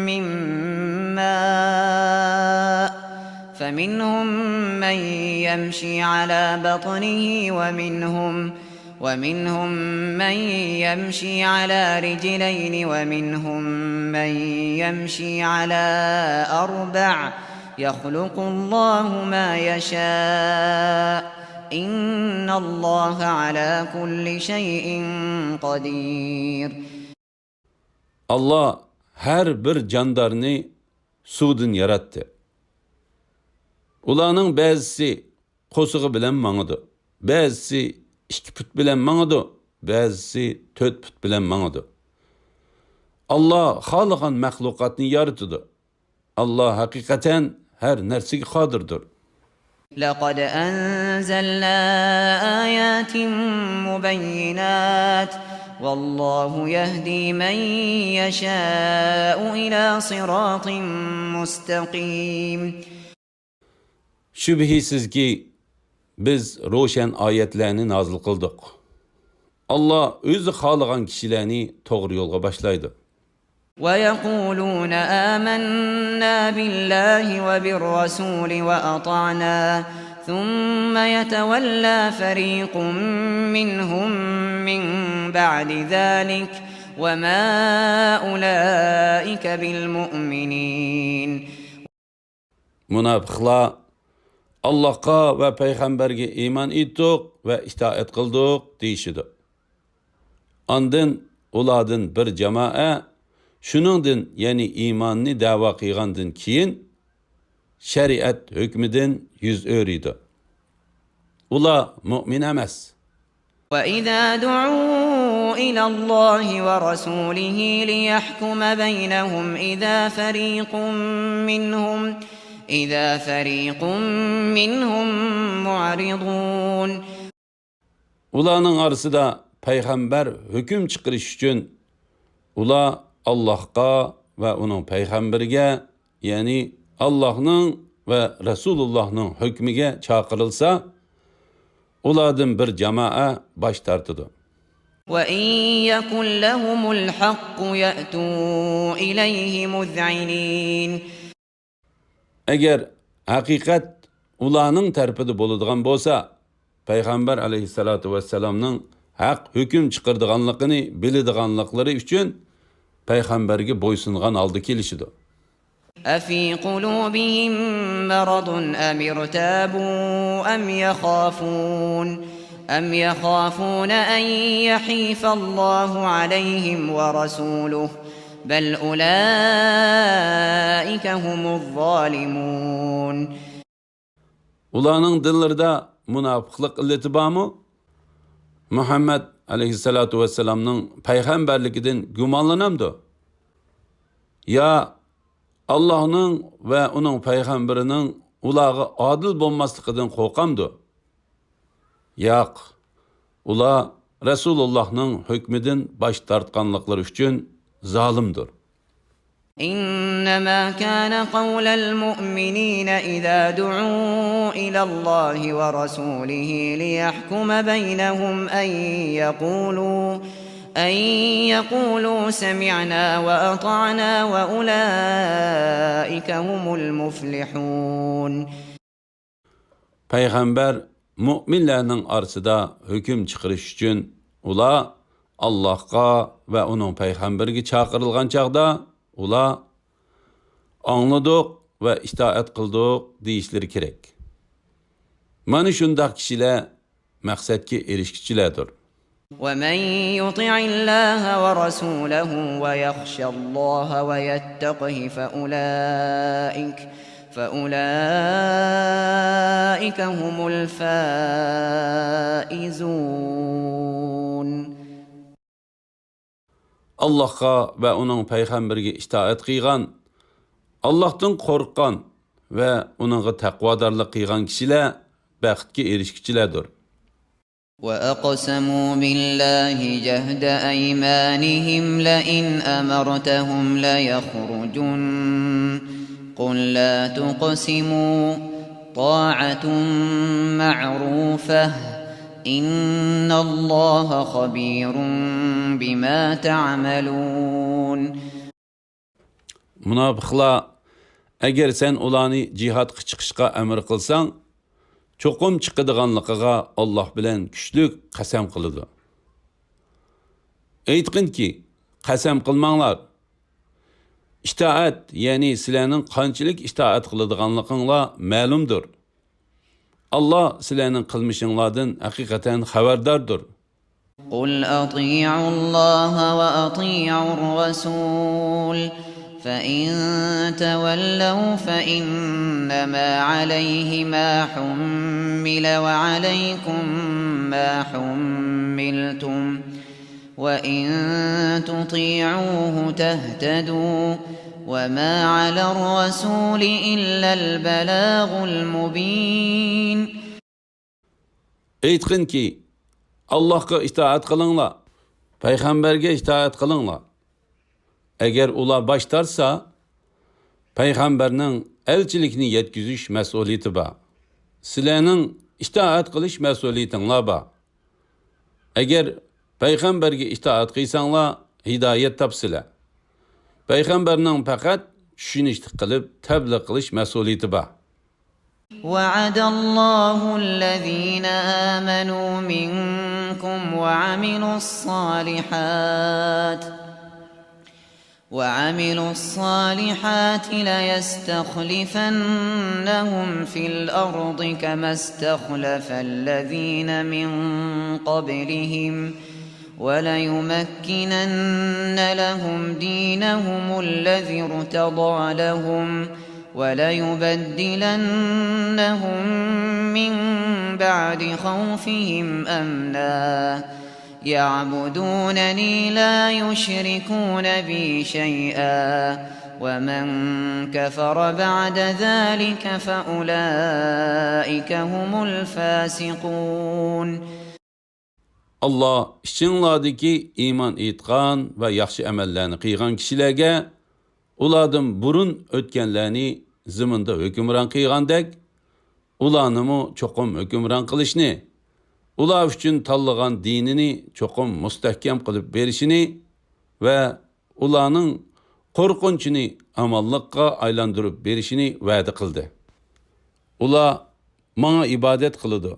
من ماء فمنهم من يمشي على بطنه ومنهم ومنهم من يمشي على رجلين ومنهم من يمشي على أربع يخلق الله ما يشاء إن الله على كل شيء قدير. ئاللا ھەر بىر جاندارنى سۇدىن ياراتتى. ئۇلارنىڭ بەزىسى قوسۇغى بىلەن ماڭىدۇ، بەزىسى ئىككى پۇت بىلەن ماڭىدۇ، بەزىسى تۆت پۇت بىلەن ماڭىدۇ. ئاللا خالىغان مەخلۇقاتنى يارىتىدۇ. ئاللا ھەقىقەتەن ھەر نەرسىگە قادىردۇر. لقد أنزلنا آيات مبينات والله يهدي من يشاء إلى صراط مستقيم. شۈبھىسىزكى، بىز روشەن ئايەتلەرنى نازىل قىلدۇق. ئاللا ئۆزى خالىغان كىشىلەرنى توغرا يولغا باشلايدۇ. ويقولون آمنا بالله وبالرسول وأطعنا ثم يتولى فريق منهم من بعد ذلك وما أولئك بالمؤمنين. مۇناپىقلار، ئاللاھقا ۋە پەيغەمبەرگە ئىمان ئېيتتۇق ۋە ئىتائەت قىلدۇق دېيىشىدۇ. ئاندىن ئۇلاردىن بىر جامائە شۇنىڭدىن، يەنى ئىماننى دەۋا قىلغاندىن كېيىن، شەرىئەت ھۆكمىدىن يۈز ئۆرۈيدۇ. ئۇلار مۆمىن ئەمەس. وإذا دعوا إلى الله ورسوله ليحكم بينهم إذا فريق منهم إذا فريق منهم معرضون. ئۇلارنىڭ ئارىسىدا پەيغەمبەر ھۆكۈم چىقىرىش ئۈچۈن ئۇلار ئاللاھقا ۋە ئۇنىڭ پەيغەمبىرىگە، يەنى ئاللاھنىڭ ۋە رەسۇلۇللاھنىڭ ھۆكمىگە چاقىرىلسا، ئۇلاردىن بىر جامائە باش تارتىدۇ. وإن يكن لهم الحق يأتوا إليه مذعنين. ئەگەر ھەقىقەت ئۇلارنىڭ تەرىپىدە بولىدىغان بولسا، پەيغەمبەر ئەلەيھىسسالاتۇ ۋەسسالامنىڭ ھەق ھۆكۈم چىقىرىدىغانلىقىنى بىلىدىغانلىقلىرى ئۈچۈن پەيغەمبەرگە بويسۇنغان ھالدا كېلىشىدۇ. أفي قلوبهم مرض أم ارتابوا أم يخافون أم يخافون أن يحيف الله عليهم ورسوله بل أولئك هم الظالمون. ئۇلارنىڭ دىللىرىدا مۇناپىقلىق ئىللىتى بارمۇ؟ مۇھەممەد ئەلەيھىسسالاتۇ ۋەسسالامنىڭ پەيغەمبەرلىكىدىن گۇمانلىنامدۇ؟ يا ئاللاھنىڭ ۋە ئۇنىڭ پەيغەمبىرىنىڭ ئۇلارغا ئادىل بولماسلىقىدىن قورقامدۇ؟ ياق، ئۇلار رەسۇلۇللاھنىڭ ھۆكمىدىن باش تارتقانلىقلىرى ئۈچۈن زالىمدۇر. إنما كان قول المؤمنين إذا دعوا إلى الله ورسوله ليحكم بينهم أن يقولوا أن يقولوا سمعنا وأطعنا وأولئك هم المفلحون. پەيغەمبەر مۆمىنلەرنىڭ ئارىسىدا ھۆكۈم چىقىرىش ئۈچۈن ئۇلار ئاللاھقا ۋە ئۇنىڭ پەيغەمبىرىگە چاقىرىلغان چاغدا ئۇلار ئاڭلىدۇق ۋە ئىتائەت قىلدۇق دېيىشلىرى كېرەك. مانا شۇنداق كىشىلەر مەقسەتكە ئېرىشكۈچىلەردۇر. ومن يطع الله ورسوله ويخش الله ويتقه فأولئك فأولئك هم الفائزون. ئاللاھقا ۋە ئۇنىڭ پەيغەمبىرىگە ئىتائەت قىلغان، ئاللاھتىن قورققان ۋە ئۇنىڭغا تەقۋادارلىق قىلغان كىشىلەر بەختكە ئېرىشكۈچىلەردۇر. وأقسموا بالله جهد أيمانهم لئن أمرتهم ليخرجن قل لا تقسموا طاعة معروفة إن الله خبير بما تعملون. مۇناپىقلار، ئەگەر سەن ئۇلارنى جىھادقا چىقىشقا ئەمر قىلساڭ، چوقۇم چىقىدىغانلىقىغا ئاللاھ بىلەن كۈچلۈك قەسەم قىلىدۇ. ئېيتقىنكى، قەسەم قىلماڭلار. ئىتائەت، يەنى سىلەرنىڭ قانچىلىك ئىتائەت قىلىدىغانلىقىڭلار مەلۇمدۇر. ئاللاھ سىلەرنىڭ قىلمىشىڭلاردىن ھەقىقەتەن خەۋەرداردۇر. قل أطيعوا الله وأطيعوا الرسول فإن تولوا فإنما عليه ما حمل وعليكم ما حملتم وإن تطيعوه تهتدوا وما على الرسول إلا البلاغ المبين. ئېيتقىنكى، ئاللاھقا ئىتائەت قىلىڭلار، پەيغەمبەرگە ئىتائەت قىلىڭلار. ئەگەر ئۇلار باش تارتسا، پەيغەمبەرنىڭ ئەلچىلىكنى يەتكۈزۈش مەسئۇلىيىتى بار. سىلەرنىڭ ئىتائەت قىلىش مەسئۇلىيىتىڭلار بار. ئەگەر پەيغەمبەرگە ئىتائەت قىلساڭلار، ھىدايەت تاپىسىلەر. پەيغەمبەرنىڭ پەقەت چۈشىنىشلىك قىلىپ تەبلىغ قىلىش مەسئۇلىيىتى بار. وعد الله الذين آمنوا منكم وعملوا الصالحات وعملوا الصالحات ليستخلفنهم في الأرض كما استخلف الذين من قبلهم وليمكنن لهم دينهم الذي ارتضى لهم وليبدلنهم من بعد خوفهم أمنا يعبدونني لا يشركون بي شيئا ومن كفر بعد ذلك فأولئك هم الفاسقون. ئاللاھ ئىچىڭلاردىكى ئىمان ئېيتقان ۋە ياخشى ئەمەللەرنى قىلغان كىشىلەرگە ئۇلاردىن بۇرۇن ئۆتكەنلەرنى زېمىندا ھۆكۈمران قىلغاندەك، ئۇلارنىمۇ چوقۇم ھۆكۈمران قىلىشنى، ئۇلار ئۈچۈن تاللىغان دىنىنى چوقۇم مۇستەھكەم قىلىپ بېرىشىنى ۋە ئۇلارنىڭ قورقۇنچىنى ئامانلىققا ئايلاندۇرۇپ بېرىشىنى ۋەدە قىلدى. ئۇلار ماڭا ئىبادەت قىلىدۇ،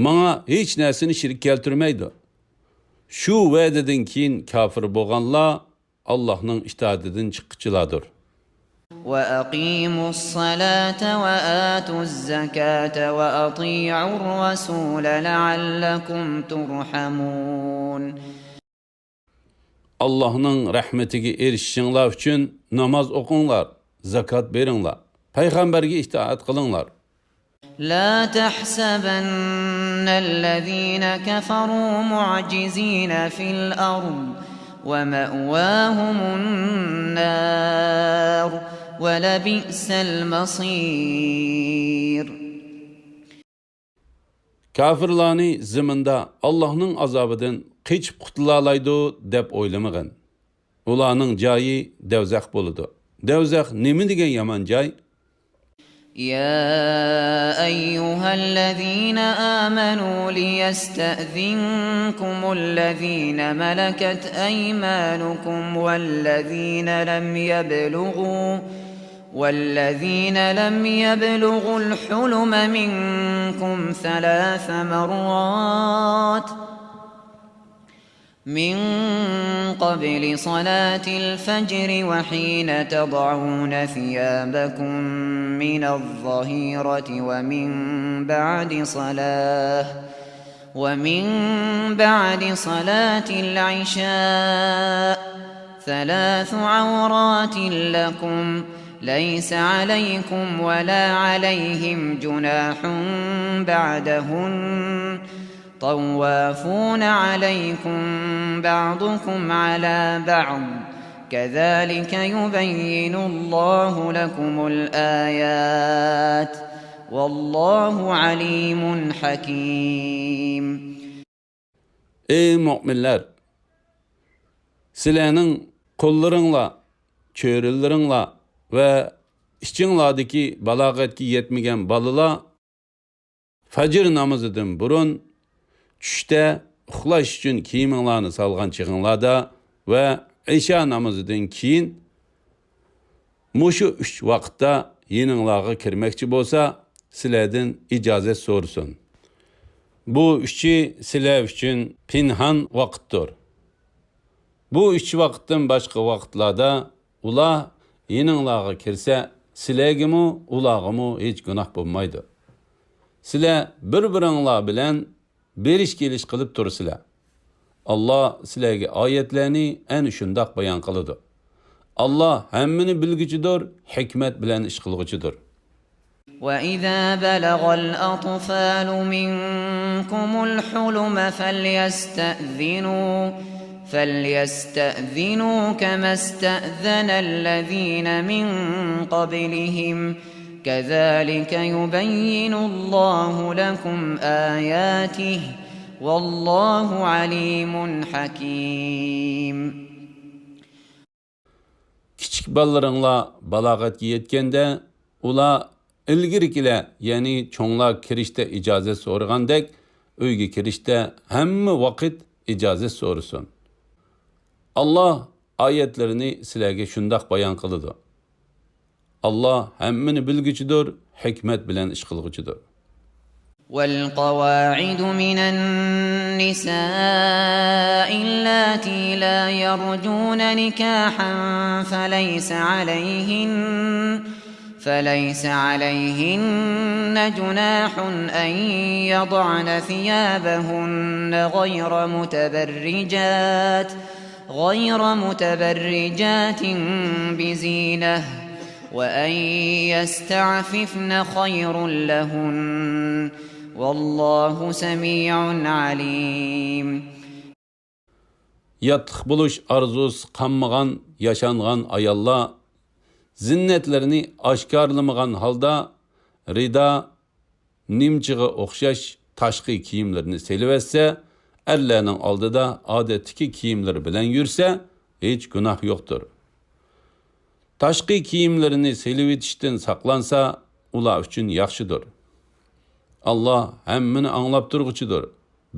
ماڭا ھېچ نەرسىنى شېرىك كەلتۈرمەيدۇ. شۇ ۋەدىدىن كېيىن كاپىر بولغانلار ئاللاھنىڭ ئىتائىتىدىن چىققۇچىلاردۇر. وأقيموا الصلاة وآتوا الزكاة وأطيعوا الرسول لعلكم ترحمون. ئاللاھنىڭ رەھمىتىگە ئېرىشىشىڭلار ئۈچۈن ناماز ئوقۇڭلار، زاكات بېرىڭلار، پەيغەمبەرگە ئىتائەت قىلىڭلار. لا تحسبن الذين كفروا معجزين في الأرض ومأواهم النار ولبئس المصير. كاپىرلارنى زېمىندا ئاللاھنىڭ ئازابىدىن قېچىپ قۇتۇلالايدۇ دەپ ئويلىمىغىن. ئۇلارنىڭ جايى دەۋزەخ بولىدۇ. دەۋزەخ نېمە دېگەن يامان جاي! يا أيها الذين آمنوا ليستأذنكم الذين ملكت أيمانكم والذين لم يبلغوا والذين لم يبلغوا الحلم منكم ثلاث مرات من قبل صلاة الفجر وحين تضعون ثيابكم من الظهيرة ومن بعد صلاة ومن بعد صلاة العشاء ثلاث عورات لكم ليس عليكم ولا عليهم جناح بعدهن، طوافون عليكم بعضكم على بعض، كذلك يبين الله لكم الآيات، والله عليم حكيم. ئەي مۆمىنلەر! سىلەرنىڭ قۇللىرىڭلار، چۆرىلىرىڭلار ۋە ئىچىڭلاردىكى بالاغەتكە يەتمىگەن بالىلار فەجر نامىزىدىن بۇرۇن، چۈشتە ئۇخلاش ئۈچۈن كىيىمىڭلارنى سالغان چېغىڭلاردا ۋە ئىشا نامىزىدىن كېيىن مۇشۇ ئۈچ ۋاقىتتا يېنىڭلارغا كىرمەكچى بولسا، سىلەردىن ئىجازەت سورىسۇن. بۇ ئۈچى سىلەر ئۈچۈن پىنھان ۋاقىتتۇر. بۇ ئۈچ ۋاقىتتىن باشقا ۋاقىتلاردا ئۇلار يېنىڭلارغا كىرسە، سىلەرگىمۇ، ئۇلارغىمۇ ھېچ گۇناھ بولمايدۇ. سىلەر بىر-بىرىڭلار بىلەن بېرىش-كېلىش قىلىپ تۇرىسىلەر. ئاللا سىلەرگە ئايەتلەرنى ئەنە شۇنداق بايان قىلىدۇ. ئاللا ھەممىنى بىلگۈچىدۇر، ھېكمەت بىلەن ئىش قىلغۇچىدۇر. وإذا بلغ الأطفال منكم الحلم فليستأذنوا، فليستأذنوا كما استأذن الذين من قبلهم، كذلك يبين الله لكم آياته، والله عليم حكيم. كىچىك بالىلىرىڭلار بالاغەتكە يەتكەندە، ئۇلار ئىلگىرىكىلەر، يەنى چوڭلار كىرىشتە ئىجازەت سورىغاندەك، ئۆيگە كىرىشتە ھەممە ۋاقىت ئىجازەت سورىسۇن. ئاللا ئايەتلىرىنى سىلەرگە شۇنداق بايان قىلىدۇ. ئاللا ھەممىنى بىلگۈچىدۇر، ھېكمەت بىلەن ئىش قىلغۇچىدۇر. والقواعد من النساء اللاتي لا يرجون نكاحا فليس عليهن، فليس عليهن جناح أن يضعن ثيابهن غير متبرجات، غير متبرجات بزينة، وأن يستعففن خير لهن، والله سميع عليم. ياتلىق بولۇش ئارزۇسى قانمىغان ياشانغان ئاياللار زىننەتلىرىنى ئاشكارىلىمىغان ھالدا رىدا، نىمچىغا ئوخشاش تاشقى كىيىملىرىنى سېلىۋەتسە، ئەرلەرنىڭ ئالدىدا ئادەتتىكى كىيىملىرى بىلەن يۈرسە، ھېچ گۇناھ يوقتۇر. تاشقى كىيىملىرىنى سېلىۋېتىشتىن ساقلانسا، ئۇلار ئۈچۈن ياخشىدۇر. ئاللا ھەممىنى ئاڭلاپ تۇرغۇچىدۇر،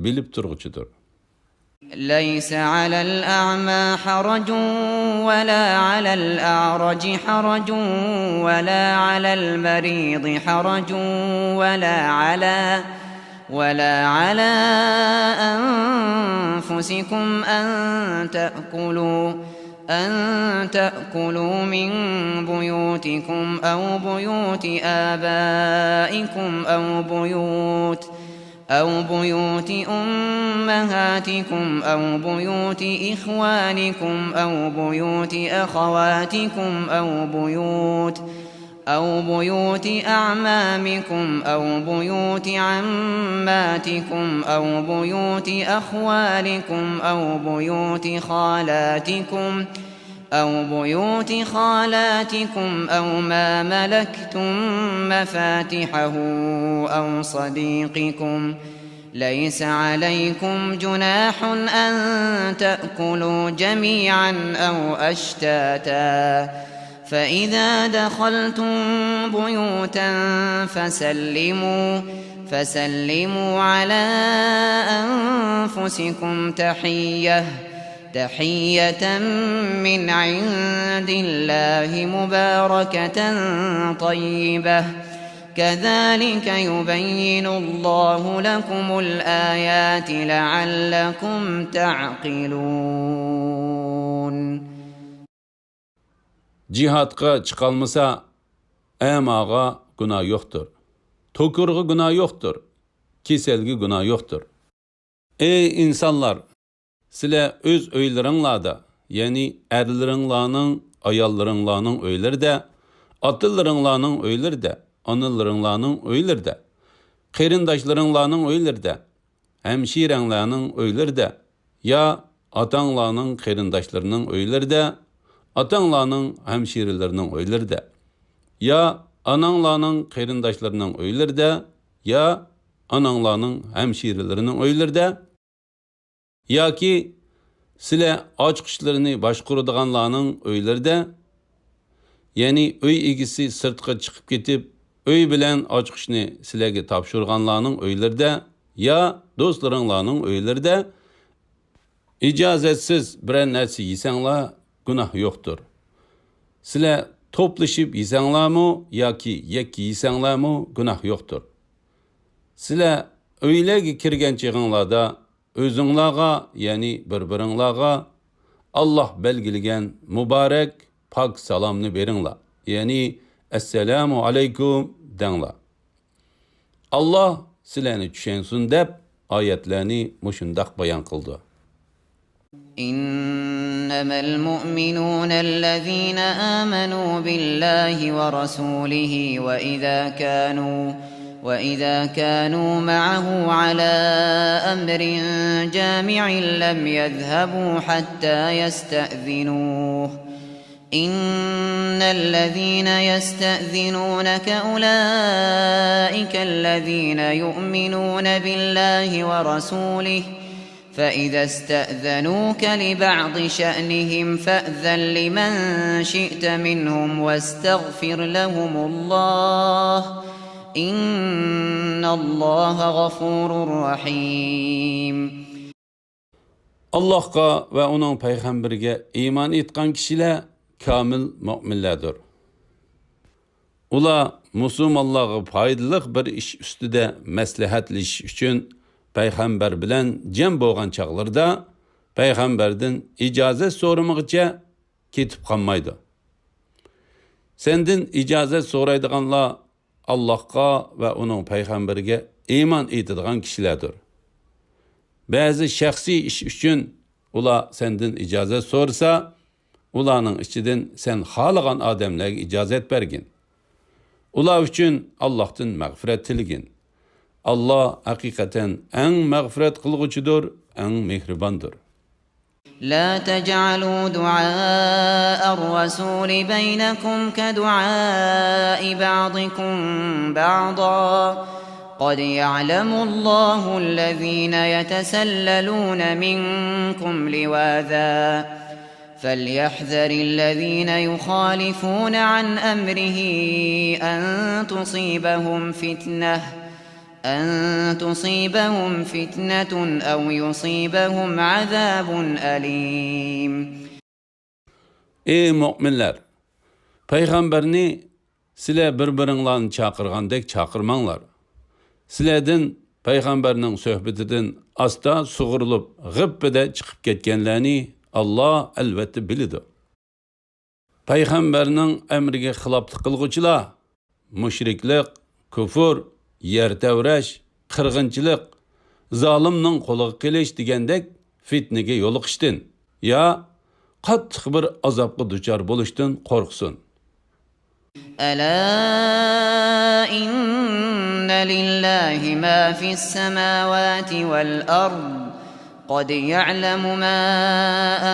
بىلىپ تۇرغۇچىدۇر. ليس على الأعمى حرج ولا على الأعرج حرج ولا على المريض حرج ولا على، ولا على أنفسكم أن تأكلوا، أن تأكلوا من بيوتكم أو بيوت آبائكم أو بيوت أو بيوت أمهاتكم أو بيوت إخوانكم أو بيوت أخواتكم أو بيوت، أو بيوت أعمامكم أو بيوت عماتكم أو بيوت أخوالكم أو بيوت خالاتكم أو بيوت خالاتكم أو ما ملكتم مفاتحه أو صديقكم، ليس عليكم جناح أن تأكلوا جميعا أو أشتاتا، فإذا دخلتم بيوتا فسلموا، فسلموا على أنفسكم تحية، تحية من عند الله مباركة طيبة، كذلك يبين الله لكم الآيات لعلكم تعقلون. جىھادقا چىقالمىسا، ئەماغا گۇناھ يوقتۇر. توكۇرغا گۇناھ يوقتۇر. كېسەلگە گۇناھ يوقتۇر. ئەي ئىنسانلار! سىلەر ئۆز ئۆيلىرىڭلاردا، يەنى ئەرلىرىڭلارنىڭ، ئاياللىرىڭلارنىڭ ئۆيلىرىدە ئاتىلىرىڭلارنىڭ ئۆيلىرىدە، ئانىلىرىڭلارنىڭ ئۆيلىرىدە، قېرىنداشلىرىڭلارنىڭ ئۆيلىرىدە، ھەمشىرەڭلارنىڭ ئۆيلىرىدە، يا ئاتاڭلارنىڭ قېرىنداشلىرىنىڭ ئۆيلىرىدە، ئاتاڭلارنىڭ ھەمشىرىلىرىنىڭ ئۆيلىرىدە، يا ئاناڭلارنىڭ قېرىنداشلىرىنىڭ ئۆيلىرىدە، يا ئاناڭلارنىڭ ھەمشىرىلىرىنىڭ ئۆيلىرىدە، ياكى سىلەر ئاچقۇچلىرىنى باشقۇرىدىغانلارنىڭ ئۆيلىرىدە، يەنى ئۆي ئىگىسى سىرتقا چىقىپ كېتىپ، ئۆي بىلەن ئاچقۇچنى سىلەرگە تاپشۇرغانلارنىڭ ئۆيلىرىدە يا دوستلىرىڭلارنىڭ ئۆيلىرىدە ئىجازەتسىز بىرەر نەرسە يېسەڭلار، گۇناھ يوقتۇر. سىلەر توپلىشىپ يېسەڭلارمۇ ياكى يەككە يېسەڭلارمۇ، گۇناھ يوقتۇر. سىلەر ئۆيلەرگە كىرگەن چېغىڭلاردا ئۆزۈڭلارغا، يەنى بىر-بىرىڭلارغا ئاللاھ بەلگىلىگەن مۇبارەك، پاك سالامنى بېرىڭلار، يەنى ئەسسالامۇ ئەلەيكۇم دەڭلار. ئاللاھ سىلەرنى چۈشەنسۇن دەپ ئايەتلەرنى مۇشۇنداق بايان قىلدى. إنما المؤمنون الذين آمنوا بالله ورسوله وإذا كانوا وإذا كانوا معه على أمر جامع لم يذهبوا حتى يستأذنوه إن الذين يستأذنونك أولئك الذين يؤمنون بالله ورسوله فإذا استأذنوك لبعض شأنهم فأذن لمن شئت منهم واستغفر لهم الله إن الله غفور رحيم. ئاللاھقا ۋە ئۇنىڭ پەيغەمبىرىگە ئىمان ئېيتقان كىشىلەر كامىل مۆمىنلەردۇر. ئۇلار مۇسۇلمانلارغا پايدىلىق بىر ئىش ئۈستىدە مەسلىھەتلىشىش ئۈچۈن پەيغەمبەر بىلەن جەم بولغان چاغلىرىدا، پەيغەمبەردىن ئىجازەت سورىمىغىچە كېتىپ قالمايدۇ. سەندىن ئىجازەت سورايدىغانلار ئاللاھقا ۋە ئۇنىڭ پەيغەمبىرىگە ئىمان ئېيتىدىغان كىشىلەردۇر. بەزى شەخسىي ئىش ئۈچۈن ئۇلار سەندىن ئىجازەت سورىسا، ئۇلارنىڭ ئىچىدىن سەن خالىغان ئادەملەرگە ئىجازەت بەرگىن. ئۇلار ئۈچۈن ئاللاھتىن مەغپىرەت تىلىگىن. ئاللاھ ھەقىقەتەن ئەڭ مەغپىرەت قىلغۇچىدۇر، ئەڭ مېھرىباندۇر. لا تجعلوا دعاء الرسول بينكم كدعاء بعضكم بعضا قد يعلم الله الذين يتسللون منكم لواذا فليحذر الذين يخالفون عن أمره أن تصيبهم فتنة أن تصيبهم فتنة أو يصيبهم عذاب أليم. ئەي مۆمىنلەر! پەيغەمبەرنى سىلەر بىر-بىرىڭلارنى چاقىرغاندەك چاقىرماڭلار. سىلەردىن پەيغەمبەرنىڭ سۆھبىتىدىن ئاستا سۇغۇرۇلۇپ، غىپپىدە چىقىپ كەتكەنلەرنى ئاللاھ ئەلۋەتتە بىلىدۇ. پەيغەمبەرنىڭ ئەمرىگە خىلاپلىق قىلغۇچىلار مۇشرىكلىق، كۇفۇر، يەر تەۋرەش، قىرغىنچىلىق، زالىمنىڭ قولىغا قېلىش دېگەندەك فىتنىگە يولۇقۇشتىن يا قاتتىق بىر ئازابقا دۇچار بولۇشتىن قورقسۇن. ألا إن لله ما في السماوات والأرض قد يعلم ما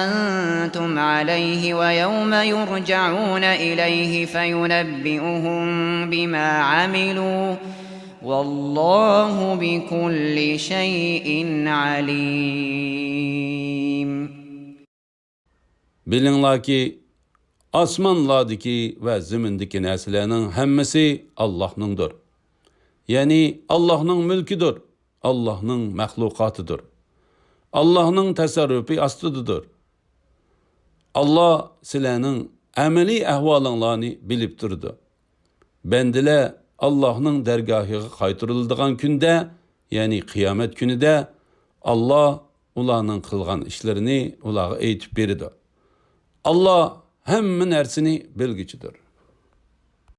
أنتم عليه ويوم يرجعون إليه فينبئهم بما عملوا والله بكل شيء عليم. بىلىڭلاركى، ئاسمانلاردىكى ۋە زېمىندىكى نەرسىلەرنىڭ ھەممىسى ئاللاھنىڭدۇر. يەنى ئاللاھنىڭ مۈلكىدۇر، ئاللاھنىڭ مەخلۇقاتىدۇر. ئاللاھنىڭ تەسەررۇپى ئاستىدىدۇر. ئاللاھ سىلەرنىڭ ئەمەلىي ئەھۋالىڭلارنى بىلىپ تۇرىدۇ. بەندىلەر ئاللاھنىڭ دەرگاھىغا قايتۇرۇلىدىغان كۈندە، يەنى قىيامەت كۈنىدە، ئاللاھ ئۇلارنىڭ قىلغان ئىشلىرىنى ئۇلارغا ئېيتىپ بېرىدۇ. ئاللاھ ھەممە نەرسىنى بىلگۈچىدۇر.